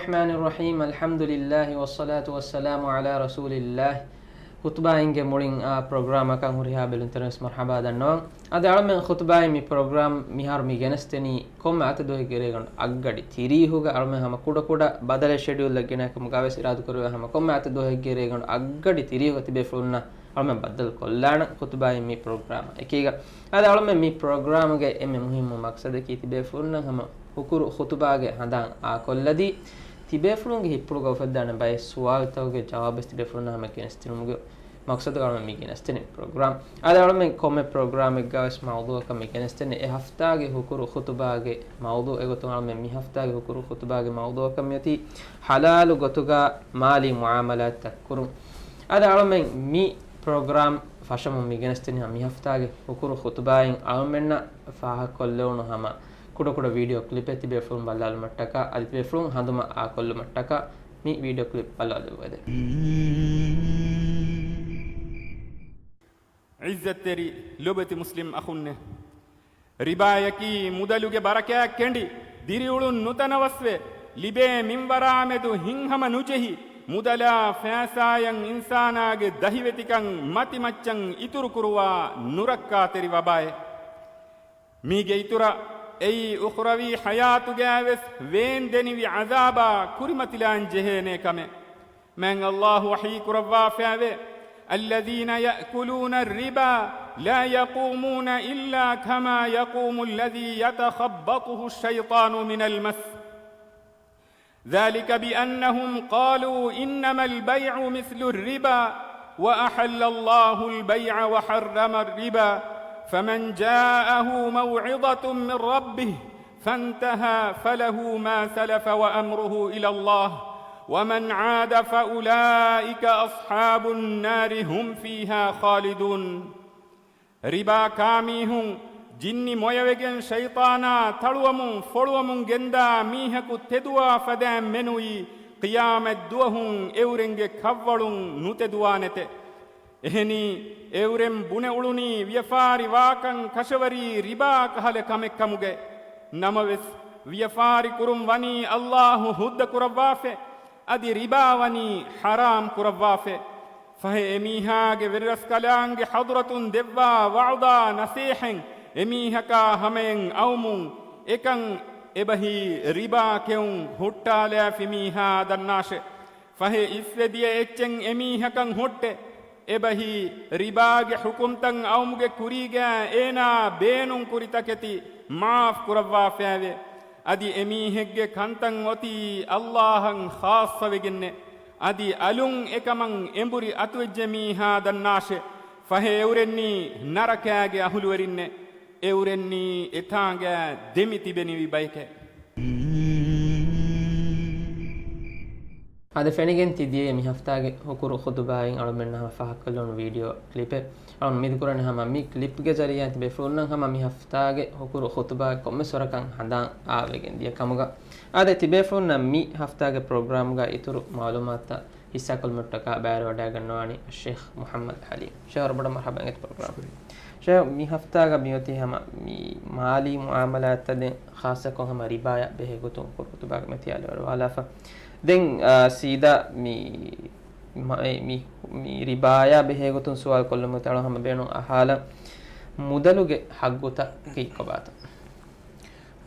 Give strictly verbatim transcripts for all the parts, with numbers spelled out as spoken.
الرحمن الرحيم، الحمد لله والصلاة والسلام على رسول الله. ޚުޠުބާއިންގެ މުޅިން އާ ޕްރޮގްރާމަކަށް ހުރިހާ ބެލުންތެރިން ވެސް މަރްޙަބާ ދަންނަވަން. އަދި އަޅަމެން ޚުޠުބާއިން މި ޕްރޮގްރާމް މިހާރު މި ގެނެސްދެނީ ކޮންމެ އަތަށް ދުވަހެއްގެ ރޭގަނޑު އަށްގަޑި ތިރީހުގަ އަޅަމެން ހަމަ ކުޑަކުޑަ ބަދަލެއް ޝެޑިއުލްއެއް ގެނައި ކަމުގަ ވެސް އިރާދަކުރެވޭ ހަމަ ކޮންމެ އަތަށް ދުވަހެއްގެ ރޭގަނޑު އަށްގަޑި ތިރީހުގަ ތިބޭފުޅުންނަށް އަޅަމެން ބައްދަލު ކޮށްލާނަން ޚުޠުބާއިން މި ޕްރޮގްރާމަށް އެކީގަ. އަދި އަޅަމެން މި ޕްރޮގްރާމްގެ އެންމެ މުހިއްމު މަޤްޞަދަކީ ތިބޭފުޅުންނަށް ހަމަ ހުކުރު ޚުޠުބާގެ ހަނދާން އާކޮށްލަދީ، ތިބޭފުޅުންގެ ހިތްޕުޅުގަ އުފެއްދާނެ ބައެއް ސުވާލުތަކުގެ ޖަވާބުވެސް ތިބޭފުޅުންނަށް ހަމަ ގެނެސްދިނުމުގެ މަޤްޞަދުގަ އަޅަމެން މި ގެނެސްދެނީ ޕްރޮގްރާމް. އަދި އަޅަމެން ކޮންމެ ޕްރޮގްރާމެއްގަ ވެސް މައުޟޫއަކަށް މި ގެނެސްދެނީ އެ ހަފްތާގެ ހުކުރު ޚުޠުބާގެ މައުޟޫ. އެގޮތުން އަޅަމެން މި ހަފްތާގެ ހުކުރު ޚުޠުބާގެ މައުޟޫއަކަށް މިއޮތީ ޙަލާލު ގޮތުގަ މާލީ މުޢާމަލާތްތައް ކުރުން. އަދި އަޅަމެން މި ޕްރޮގްރާމް ފަށަމުން މި ގެނެސްދެނީ ހަމަ މި ހަފްތާގެ ހުކުރު ޚުޠުބާއިން އަޅަމެންނަށް ފާހަގަކޮށްލެވުނު ހަމަ ކުޑަކުޑަ ވީޑިއޯ ކްލިޕެއް ތިބޭފުޅުން ބައްލާލުމަށްޓަކާ އަދި ތިބޭފުޅުން ހަނދުމަ އާކޮށްލުމަށްޓަކާ މި ވީޑިއޯ ކްލިޕް ބައްލަވާލެއްވަދޭ. ޢިއްޒަތްތެރި ލޮބެތި މުސްލިމް އަޚުންނޭ! ރިބާޔަކީ މުދަލުގެ ބަރަކާތް ކެނޑި، ދިރިއުޅުން ނުތަނަވަސްވެ، ލިބޭ މިންވަރާމެދު ހިތްހަމަ ނުޖެހި، މުދަލާ ފައިސާޔަށް އިންސާނާގެ ދަހިވެތިކަން މަތިމައްޗަށް އިތުރުކުރުވާ ނުރައްކާތެރި ވަބާއެއް. މީގެ އިތުރަށް އެއީ އުޚްރަވީ ޙަޔާތުގައިވެސް ވޭންދެނިވި ޢަޛާބާ ކުރިމަތިލާން ޖެހޭނޭ ކަމެއް. މާތް ﷲ ވަޙީ ކުރައްވާފައިވޭ، الذين يأكلون الربا لا يقومون إلا كما يقوم الذي يتخبطه الشيطان من المس. ذلك بأنهم قالوا إنما البيع مثل الربا وأحل الله البيع وحرم الربا فمن جاءه موعظة من ربه فانتهى فله ما سلف وأمره إلى الله ومن عاد فأولئك أصحاب النار هم فيها خالدون. ރިބާ ކާމީހުން ޖިންނި މޮޔަވެގެން ޝައިޠާނާ ތަޅުވަމުން ފޮޅުވަމުން ގެންދާ މީހަކު ތެދުވާ ފަދައިން މެނުވީ ޤިޔާމަތް ދުވަހުން އެއުރެންގެ ކަށްވަޅުން ނުތެދުވާނެތެ. އެހެނީ، އެއުރެން ބުނެ އުޅުނީ ވިޔަފާރި ވާކަން ކަށަވަރީ ރިބާ ކަހަލަ ކަމެއް ކަމުގައި. ނަމަވެސް، ވިޔަފާރި ކުރުން ވަނީ ﷲ ހުއްދަ ކުރައްވާފަ، އަދި ރިބާ ވަނީ ޙަރާމް ކުރައްވާފަ. ފަހެ އެމީހާގެ ވެރިރަސްކަލާނގެ ޙަޟްރަތުން ދެއްވާ ވަޢުދާ ނަޞޭޙަތް އެމީހަކާ ހަމަޔަށް އައުމުން އެކަން އެބަހީ ރިބާ ކެއުން ހުއްޓާލާފި މީހާ ދަންނާށެ. ފަހެ އިސްވެދިޔަ އެއްޗެއް އެމީހަކަށް ހުއްޓެ. އެބަހީ ރިބާގެ ޙުކުމްތައް އައުމުގެ ކުރީގަ އޭނާ ބޭނުން ކުރި ތަކެތި މާފް ކުރައްވާފައެވެ. އަދި އެމީހެއްގެ ކަންތައް އޮތީ ﷲ އަށް ޚާއްޞަވެގެންނެ. އަދި އަލުން އެކަމަށް އެނބުރި އަތުވެއްޖެ މީހާ ދަންނާށެ. ފަހެ އެއުރެންނީ ނަރަކާގެ އަހުލުވެރިންނެ. އެއުރެންނީ އެތާނގަ ދެމި ތިބެނިވި ބަޔެކެ. އާދެ، ފެނިގެން ތި ދިޔައީ މި ހަފްތާގެ ހުކުރު ޚުތުބާއިން އަޅުމެންނަށް ހަމަ ފާހަގަކޮށްލެވުނު ވީޑިއޯ ކްލިޕެއް. އަޅުން އުއްމީދު ކުރަނީ ހަމަ މި ކްލިޕްގެ ޒަރީއާއިން ތިބޭފުޅުންނަށް ހަމަ މި ހަފްތާގެ ހުކުރު ޚުތުބާގެ ކޮންމެސް ވަރަކަށް ހަނދާން އާވެގެން ދިޔަ ކަމުގަ. އާދެ، ތިބޭފުޅުންނަށް މި ހަފްތާގެ ޕްރޮގްރާމްގަ އިތުރު މަޢުލޫމާތުތައް ހިއްސާކޮށްލުމަށްޓަކާ ބައިވެރިވަޑައިގަންނަވާނީ އައްޝޭޚް މުޙައްމަދު ޙަލީމް. ޝޭޚް، ވަރަށް ބޮޑަށް މަރްޙަބާ އިނގޭތޯ ޕްރޮގްރާމް. ޝޭޚް، މި ހަފްތާގަ މިއޮތީ ހަމަ މި މާލީ މުޢާމަލާތްތައް ދެން ޚާއްޞަކޮށް ހަމަ ރިބާޔާ ބެހޭ ގޮތުން ހުކުރު ޚުތުބާގަ މިއޮތީ އަލިވަރުވާލާފަ. ދެން، އާ، ސީދާ މި، މަ-، އެ، މި، މި ރިބާޔާ ބެހޭ ގޮތުން ސުވާލު ކޮށްލުމުގެ ތަޅު ހަމަ ބޭނުން އަހާލަން، މުދަލުގެ ޙައްޤުތައް ކީއްކޮބާތޯ؟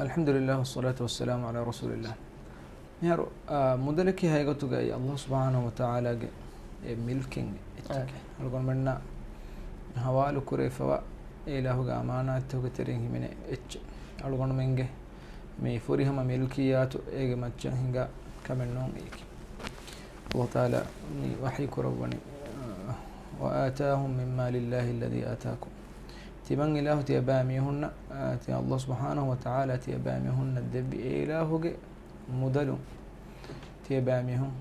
الحمد لله والصلاة والسلام على رسول الله. މިހާރު، އާ، މުދަލަކީ ހަގީގަތުގައި ﷲ ސުބްޙާނަހޫ ވަތަޢާލާގެ އެ މިލްކެއް އެއްޗެކޭ. އަޅުގަނޑުމެންނަށް ހަވާލު ކުރެވިފަވާ އެ އިލާހުގެ އަމާނާތްތަކުގެ ތެރެއިން ހިމެނޭ އެއްޗެއް. އަޅުގަނޑުމެންގެ މި ފުރިހަމަ މިލްކިއްޔާތު އޭގެ މައްޗަށް ހިނގާ ކަމެއް ނޫން އެއީކީ. ﷲ ތަޢާލާ މި ވަޙީ ކުރައްވަނީ، وآتاهم مما لله الذي آتاكم. ތިމަން އިލާހު ތިޔަބައިމީހުންނަށް، އާ، ތި ﷲ ސުބްޙާނަހޫ ވަތަޢާލާ ތިޔަބައިމީހުންނަށް ދެއްވި އެ އިލާހުގެ މުދަލު ތިޔަބައިމީހުން،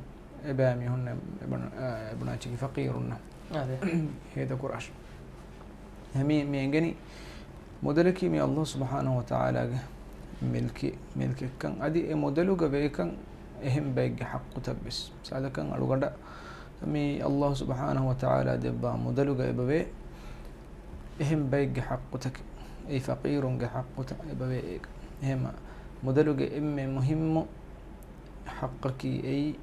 އެބައިމީހުންނަށް އެބުނާ-، އާ، އެބުނާ އެއްޗަކީ ފަޤީރުންނަށް އާދެ. ހޭދަކުރާށި. އެހެނީ މި އެނގެނީ މުދަލަކީ މި ﷲ ސުބްޙާނަހޫ ވަތަޢާލާގެ މިލްކި-، މިލްކެއްކަން އަދި އެ މުދަލުގަ ވޭކަން އެހެން ބައެއްގެ ޙައްޤުތައްވެސް. މިސާލަކަށް އަޅުގަނޑަށް މި ﷲ ސުބްޙާނަހޫ ވަތަޢާލާ ދެއްވާ މުދަލުގަ އެބަވޭ އެހެން ބައެއްގެ ޙައްޤުތަކެއް. އެއީ ފަޤީރުންގެ ޙައްޤުތައް އެބަވޭ އޭގަ. އެހެންމަ މުދަލުގެ އެންމެ މުހިއްމު ޙައްޤަކީ އެއީ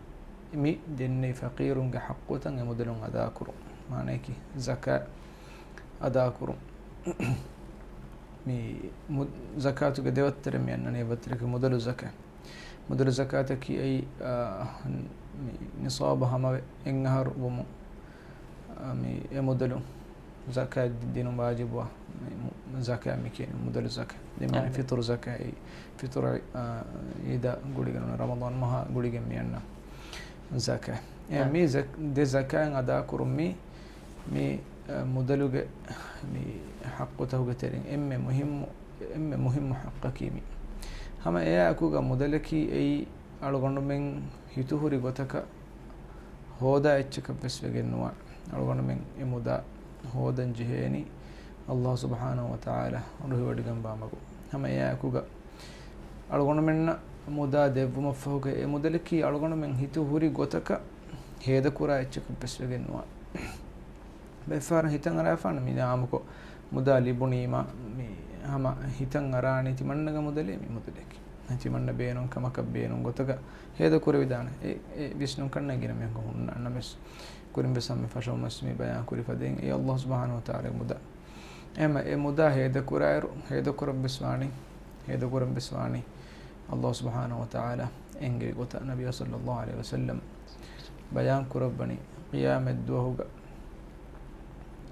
މި ދެންނެވި ފަޤީރުންގެ ޙައްޤުތައް އެ މުދަލުން އަދާކުރުން. މާނަޔަކީ ޒަކާތް އަދާކުރުން. މި މު-، ޒަކާތުގެ ދެވައްތަރެއް މި އަންނަނީ އެއްވައްތަރަކީ މުދަލު ޒަކާތް. މުދަލު ޒަކާތަކީ އެއީ، އާ، މި ނިޞާބު ހަމަވެ އެއް އަހަރު ވުމުން، އާ، މި އެ މުދަލު ޒަކާތް ދިނުން ވާޖިބުވާ މި މު-، ޒަކާތް މި ކިޔަނީ މުދަލު ޒަކާތް. ދެން މި އާ، ފިޠުރު ޒަކާތް، އެއީ ފިޠުރު، އާ، އީދާ ގުޅިގެން ރަމަޟާން މަހާ ގުޅިގެން މި އަންނަ ޒަކާތް. އެ އާ، މި ޒަ-، ދެ ޒަކާތް އަދާކުރުން މި، މި، އާ، މުދަލުގެ މި ޙައްޤުތަކުގެ ތެރެއިން އެންމެ މުހިއްމު، އެންމެ މުހިއްމު ޙައްޤަކީ މި. ހަމަ އެއާއެކުގަ މުދަލަކީ އެއީ އަޅުގަނޑުމެން ހިތުހުރި ގޮތަކަށް ހޯދާ އެއްޗަކަށްވެސް ވެގެން ނުވާ. އަޅުގަނޑުމެން އެ މުދާ ހޯދަން ޖެހޭނީ ﷲ ސުބްޙާނަހޫ ވަތަޢާލާ ރުހިވޮޑިގެންވާ މަގު. ހަމަ އެއާއެކުގަ އަޅުގަނޑުމެންނަށް މުދާ ދެއްވުމަށްފަހުގަ އެ މުދަލަކީ އަޅުގަނޑުމެން ހިތު ހުރި ގޮތަކަށް ހޭދަކުރާ އެއްޗަކަށްވެސް ވެގެން ނުވާ. ބައެއްފަހަރު ހިތަށް އަރާފާނެ މި އާއްމުކޮށް މުދާ ލިބުނީމާ މި ހަމަ ހިތަށް އަރާނީ ތިމަންނަގެ މުދަލޭ މި މުދަލަކީ. ތިމަންނަ ބޭނުން ކަމަކަށް ބޭނުން ގޮތަކަށް ހޭދަ ކުރެވިދާނެ. އެ، އެ ވިސްނުން ކަންނޭނގެ މީހަކު ހުންނަންނަމެސް، ކުރިންވެސް ހަމަ ފަށަމުންވެސް މި ބަޔާން ކުރި ފަދައިން އެ ﷲ ސުބްޙާނަހޫ ވަތަޢާލާގެ މުދާ. އެހެންމަ އެ މުދާ ހޭދަ ކުރާއިރު، ހޭދަ ކުރަންވެސް ވާނީ، ހޭދަ ކުރަންވެސް ވާނީ ﷲ ސުބްޙާނަހޫ ވަތަޢާލާ އެންގެވި ގޮތަށް. ނަބިއްޔާ ޞައްލައްލާހު ޢަލައިހި ވަސައްލަމް ބަޔާން ކުރައްވަނީ، ޤިޔާމަތް ދުވަހުގަ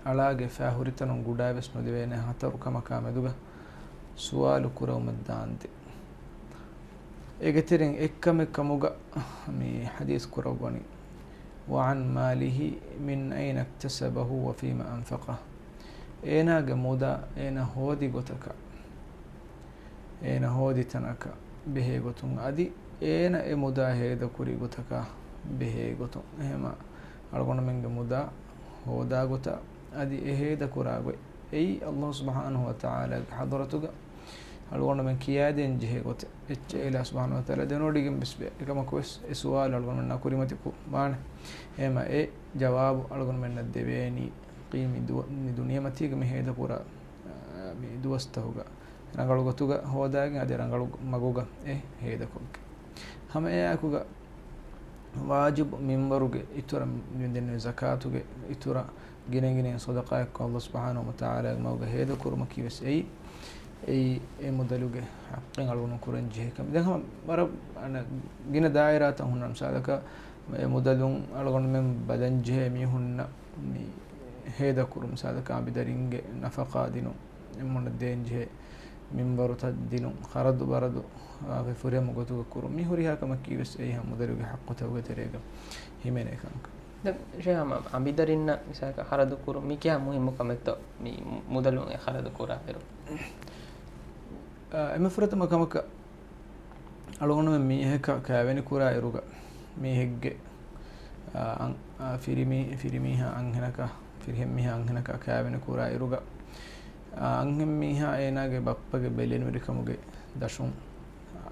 އަޅާގެ ފާ ހުރިތަނުން ގުޑާވެސް ނުލެވޭނެ ހަތަރު ކަމަކާ މެދުގަ ސުވާލު ކުރެވުމަށް ދާންދެ. އޭގެ ތެރެއިން އެއްކަމެއް ކަމުގަ މި ޙަދީޘް ކުރައްވަނީ، "وعن ماله من أين اكتسبه وفيما أنفقه." އޭނާގެ މުދާ އޭނަ ހޯދި ގޮތަކަށް، އޭނަ ހޯދި ތަނަކަށް ބެހޭ ގޮތުން، އަދި އޭނަ އެ މުދާ ހޭދަ ކުރި ގޮތަކަށް ބެހޭ ގޮތުން. އެހެމަ އަޅުގަނޑުމެންގެ މުދާ ހޯދާ ގޮތަށް އަދި އެ ހޭދަ ކުރާ ގޮތް އެއީ ﷲ ސުބްޙާނަހޫ ވަތަޢާލާގެ ޙަޟްރަތުގަ އަޅުގަނޑުމެން ކިޔާދޭން ޖެހޭ ގޮތެއް އެއްޗެއް އެލާ ސުބްޙާނަހޫ ވަތަޢާލާ ދެނެވޮޑިގެން ވެސް ވޭ. އެކަމަކު ވެސް އެ ސުވާލު އަޅުގަނޑުމެންނާ ކުރިމަތި ކުރުވާނެ. އެހެމަ އެ ޖަވާބު އަޅުގަނޑުމެންނަށް ދެވޭނީ މި ދުވަ-، މި ދުނިޔެމަތީގަ މި ހޭދަ ކުރާ، އާ، މި ދުވަސްތަކުގަ ރަނގަޅު ގޮތުގަ ހޯދާގެން އަދި ރަނގަޅު މަގުގަ އެ ހޭދަކޮށްގެން. ހަމަ އެއާއެކުގަ ވާޖިބު މިންވަރުގެ އިތުރަށް މި ދެންނެވި ޒަކާތުގެ އިތުރަށް ގިނަ ގިނައިން ޞަދަޤާތްކޮށް ﷲ ސުބްޙާނަހޫ ވަތަޢާލާގެ މަގުގަ ހޭދަ ކުރުމަކީ ވެސް އެއީ، އެއީ އެ މުދަލުގެ ޙައްޤެއް އަޅުގަނޑު ކުރަން ޖެހޭ ކަމެއް. ދެން ހަމަ ވަރަށް އަނެއް ގިނަ ދާއިރާތައް ހުންނަ މިސާލަކަށް އެ މުދަލުން އަޅުގަނޑުމެން ބަލަން ޖެހޭ މީހުންނަށް މި ހޭދަ ކުރުން، މިސާލަކަށް އަނބިދަރިންގެ ނަފަޤާ ދިނުން، އެމީހުންނަށް ދޭން ޖެހޭ މިންވަރުތައް ދިނުން، ޚަރަދު ބަރަދު، އާ، ފުރިހަމަ ގޮތުގަ ކުރުން. މި ހުރިހާ ކަމަކީ ވެސް އެއީ ހަމަ މުދަލުގެ ޙައްޤުތަކުގެ ތެރޭގަ ހިމެނޭ ކަމަކަށް. ދެން ޝޭޚް ހަމަ އަނބިދަރިންނަށް މިސާލަކަށް ޚަރަދު ކުރުން މި ކިހާ މުހިއްމު ކަމެއްތޯ މި މު-، މުދަލުން އެ ޚަރަދު ކުރާއިރު؟ އާ، އެންމެ ފުރަތަމަ ކަމަކަށް އަޅުގަނޑުމެން މީހަކަށް ކައިވެނި ކުރާ އިރުގަ، މީހެއްގެ، އާ، އަން-، އާ، ފިރިމީ-، ފިރިމީހާ އަންހެނަކަށް، ފިރިހެންމީހާ އަންހެނަކަށް ކައިވެނި ކުރާ އިރުގަ، އާ، އަންހެންމީހާ އޭނާގެ ބައްޕަގެ ބެލެނިވެރިކަމުގެ ދަށުން،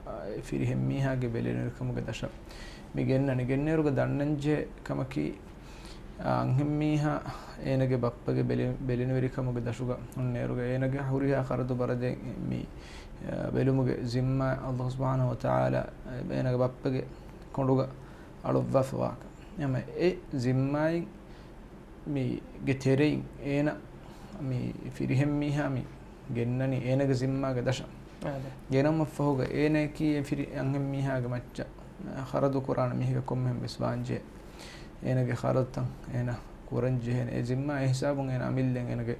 އާ، ފިރިހެންމީހާގެ ބެލެނިވެރިކަމުގެ ދަށަށް މި ގެންނަނީ. ގެންނައިރުގަ ދަންނަންޖެހޭ ކަމަކީ، އާ، އަންހެންމީހާ އޭނަގެ ބައްޕަގެ ބެލެ-، ބެލެނިވެރިކަމުގެ ދަށުގަ ހުންނައިރުގަ އޭނަގެ ހުރިހާ ޚަރަދު ބަރަދެއް މި، އާ، ބެލުމުގެ ޒިންމާ ﷲ ސުބްޙާނަހޫ ވަތަޢާލާ އޭނަގެ ބައްޕަގެ ކޮނޑުގަ އަޅުއްވާފަވާކަން. އެހެމަ އެ ޒިންމާއިން މީގެ ތެރެއިން އޭނަ މި ފިރިހެންމީހާ މި ގެންނަނީ އޭނަގެ ޒިންމާގެ ދަށަށް. އާދެ. ގެނައުމަށްފަހުގަ އޭނައަކީ އެ ފިރި އަންހެންމީހާގެ މައްޗަށް ޚަރަދު ކުރާނެ މީހެއް ކޮންމެހެން ވެސް ވާންޖެހޭ. އޭނަގެ ޚަރަދުތައް އޭނަ ކުރަން ޖެހޭނެ. އެ ޒިންމާ އެ ހިސާބުން އޭނަ އަމިއްލައިން އޭނަގެ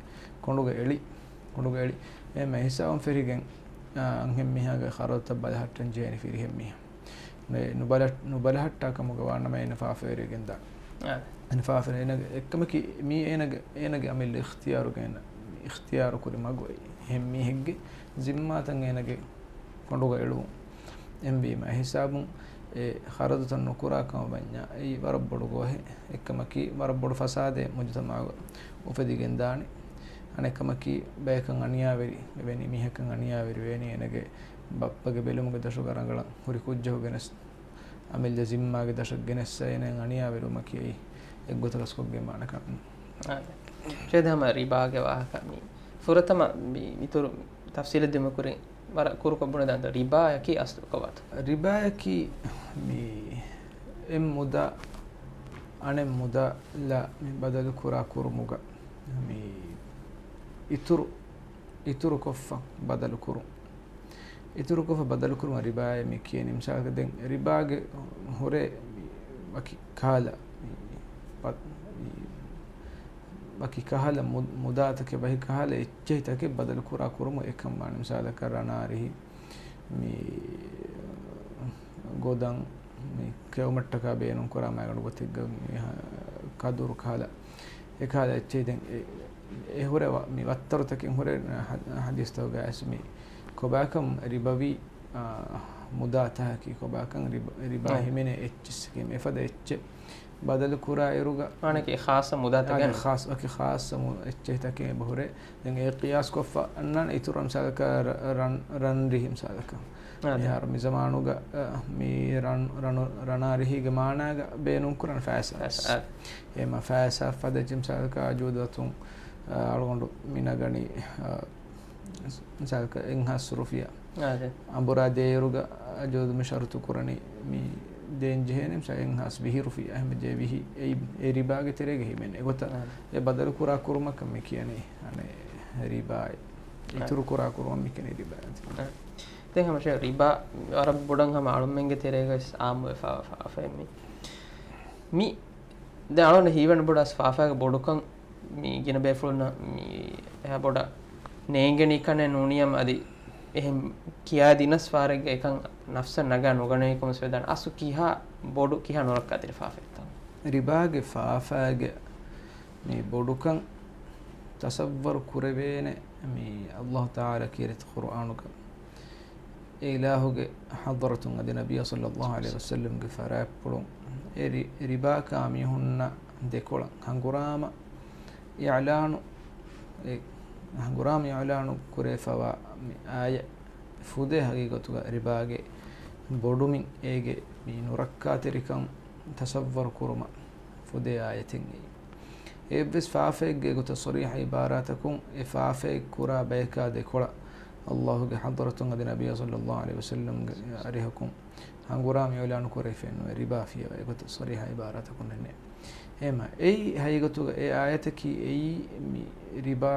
ކޮނޑުގަ އެޅި، ކޮނޑުގަ އެޅި. އެހެމަ އެ ހިސާބުން ފެށިގެން، އާ، އަންހެންމީހާގެ ޚަރަދުތައް ބަލަހައްޓަން ޖެހޭނެ ފިރިހެންމީހާ. ނު-، ނުބަލަ-، ނުބަލަހައްޓާ ކަމުގަ ވާނަމަ އޭނަ ފާފަވެރިވެގެންދާނެ. އާ. އޭނަ ފާފަވެރި. އޭނަގެ އެއްކަމަކީ މީ އޭނަގެ، އޭނަގެ އަމިއްލަ އިޚްތިޔާރުގަ އޭނަ އިޚްތިޔާރު ކުރި މަގު އެއީ. އެހެން މީހެއްގެ ޒިންމާތައް އޭނަގެ ކޮނޑުގަ އެޅުވުން. އެހެންވީމަ އެ ހިސާބުން އެ ޚަރަދުތައް ނުކުރާ ކަމަށް ވަންޏާ އެއީ ވަރަށް ބޮޑު ގޯހެއް. އެއްކަމަކީ ވަރަށް ބޮޑު ފަސާދައެއް މުޖުތަމަޢުގަ އުފެދިގެންދާނެ. އަނެއްކަމަކީ ބަޔަކަށް އަނިޔާވެރި، އެވެނި މީހަކަށް އަނިޔާވެރި ވޭނީ އޭނަގެ ބައްޕަގެ ބެލުމުގެ ދަށުގަ ރަނގަޅަށް ހުރި ކުއްޖަކު ގެނެސް، އަމިއްލަ ޒިންމާގެ ދަށަށް ގެނެއްސަ އޭނައަށް އަނިޔާވެރިވުމަކީ އެއީ އެއްގޮތަކަސް ކޮށްގެންވާނެ ކަމެއް. އާދެ. ޝޭޚް ހަމަ ރިބާގެ ވާހަކަ މި ފުރަތަމަ މި-، މިތުރު ތަފްސީލެއް ދިމަކުރިން ވަރަށް ކުރުކޮށް ބުނެދާނެ. ދޯ، ރިބާއަކީ އަސްލު ކޮބާތޯ؟ ރިބާއަކީ މި އެއް މުދާ އަނެއް މުދާލަށް މި ބަދަލު ކުރާ ކުރުމުގަ މި އިތުރު، އިތުރުކޮށްފަ ބަދަލު ކުރުން. އިތުރުކޮށްފަ ބަދަލު ކުރުމަށް ރިބާއޭ މި ކިޔަނީ. މިސާލަކަށް ދެން ރިބާގެ ހުރެ މި ވަކި ކަހަލަ، މި ޕަ-، މި ވަކި ކަހަލަ މު-، މުދާތަކެއް، ވަކި ކަހަލަ އެއްޗެހިތަކެއް ބަދަލު ކުރާ ކުރުމު އެކަން ވާނެ. މިސާލަކަށް ރަނާރިހި، މި ގޮދަން، މި ކެއުމަށްޓަކާ ބޭނުން ކުރާ މައިގަނޑު ގޮތެއްގަ މި ހަ-، ކަދުރު ކަހަލަ، އެކަހަލަ އެއްޗެހި. ދެން އެ، އެ ހުރެ ވަ-، މި ވައްތަރުތަކެއް ހުރެ ހަ-، ހަދީސްތަކުގައި ވެސް މި ކޮބާކަން ރިބަވީ، އާ، މުދާތަކަކީ ކޮބާކަން ރިބ-، ރިބާ އެ. ހިމެނޭ އެއްޗެއްސަކީ އެފަދަ އެއްޗެއް ބަދަލު ކުރާ އިރުގަ މާނައަކީ ޚާއްޞަ މުދާތަކެއް. އާ، ޚާއްޞަ، ވަކި ޚާއްޞަ މު-، އެއްޗެހިތަކެއް އެބަހުރޭ. ދެން އެ ޤިޔާސް ކޮށްފަ އަންނާނެ އިތުރަށް މިސާލަކަށް ރަ-، ރަން-، ރަންރިހި މިސާލަކަށް. އާ، ދެ. މިހާރު މި ޒަމާނުގަ، އަ، މި ރަން-، ރަނު-، ރަނާރިހީގެ މާނާގަ ބޭނުންކުރަން ފައިސާ. ފައިސާ، އާ. އެމަ ފައިސާ ފަދަ އެއްޗެއް މިސާލަކަށް އަޖޫދަތުން، އަ، އަޅުގަނޑު މި ނަގަނީ، އަ، މިސާލަކަށް އެއްހާސް ރުފިޔާ. އާ، ދެ. އަނބުރާ ދޭއިރުގަ އަޖޫދު މި ޝަރުތު ކުރަނީ މި ދޭން ޖެހޭނެ މިސާ އެއްހާސް ވިހި ރުފިޔާ. އެހެން ޖެހޭ ވިހި އެ، އެ ރިބާގެ ތެރޭގަ ހިމެނޭ. އެގޮތަށް އާ. އެ ބަދަލު ކުރާ ކުރުމަކަށް މި ކިޔަނީ އަނެއް ރިބާއޭ. އިތުރު ކުރާ ކުރުމަށް މި ކިޔަނީ ރިބާއޭ. އާ. ދެން ހަމަ ޝޭޚް ރިބާ ވަރަށް ބޮޑަށް ހަމަ އަޅުމެންގެ ތެރޭގަ ވެސް އާއްމުވެފަ، ފާފައެއް މި. މި ދެ އަޅުގަނޑަށް ހީވަން ބޮޑަށް ފާފައިގެ ބޮޑުކަން މި ގިނަ ބޭފުޅުންނަށް މި އެހާ ބޮޑަށް ނޭނގެނީ ކަނެއް ނޫނިއްޔާމަ އަދި އެހެން ކިޔާދިނަސް ފަހަރެއްގަ އެކަން ނަފްސަށް ނަގާ ނުގަނެވިކަމަށް ވެދާނެ. އަސްލު ކިހާ ބޮޑު ކިހާ ނުރައްކާތެރި ފާފައެއްތޯ؟ ރިބާގެ ފާފައިގެ މި ބޮޑުކަން ތަސައްވަރު ކުރެވޭނެ މި ﷲ ތަޢާލާ ކީރިތި ޤުރްއާނުގަ އެ އިލާހުގެ ޙަޟްރަތުން އަދި ނަބިއްޔާ ޞައްލައްލާހު ޢަލައިހި ވަސައްލަމްގެ ފަރާތްޕުޅުން އެ ރި-، ރިބާކާ މީހުންނަށް ދެކޮޅަށް ހަނގުރާމަ އިޢުލާނު، އެ ހަނގުރާމަ އިޢުލާނު ކުރެވިފަވާ މި އާޔަތް ފުދޭ ހަގީގަތުގަ ރިބާގެ ބޮޑުމިން އޭގެ މި ނުރައްކާތެރިކަން ތަސައްވަރު ކުރުމަށް ފުދޭ އާޔަތެއް އެއީ. އެއްވެސް ފާފައެއްގެ ގޮތަށް ޞަރީޙަ ޢިބާރާތަކުން އެ ފާފައެއް ކުރާ ބަޔަކާ ދެކޮޅަށް ﷲގެ ޙަޟްރަތުން އަދި ނަބިއްޔާ ޞައްލައްލާހު ޢަލައިހި ވަސައްލަމްގެ އަރިހަކުން ހަނގުރާމަ އިޢުލާނު ކުރެވިފައެއް ނުވޭ، ރިބާ ފިޔަވައި ގޮތަށް ޞަރީޙަ ޢިބާރާތަކުން ނެނޭ. އެހެމަ އެއީ ހަގީގަތުގަ އެ އާޔަތަކީ އެއީ މި ރިބާ،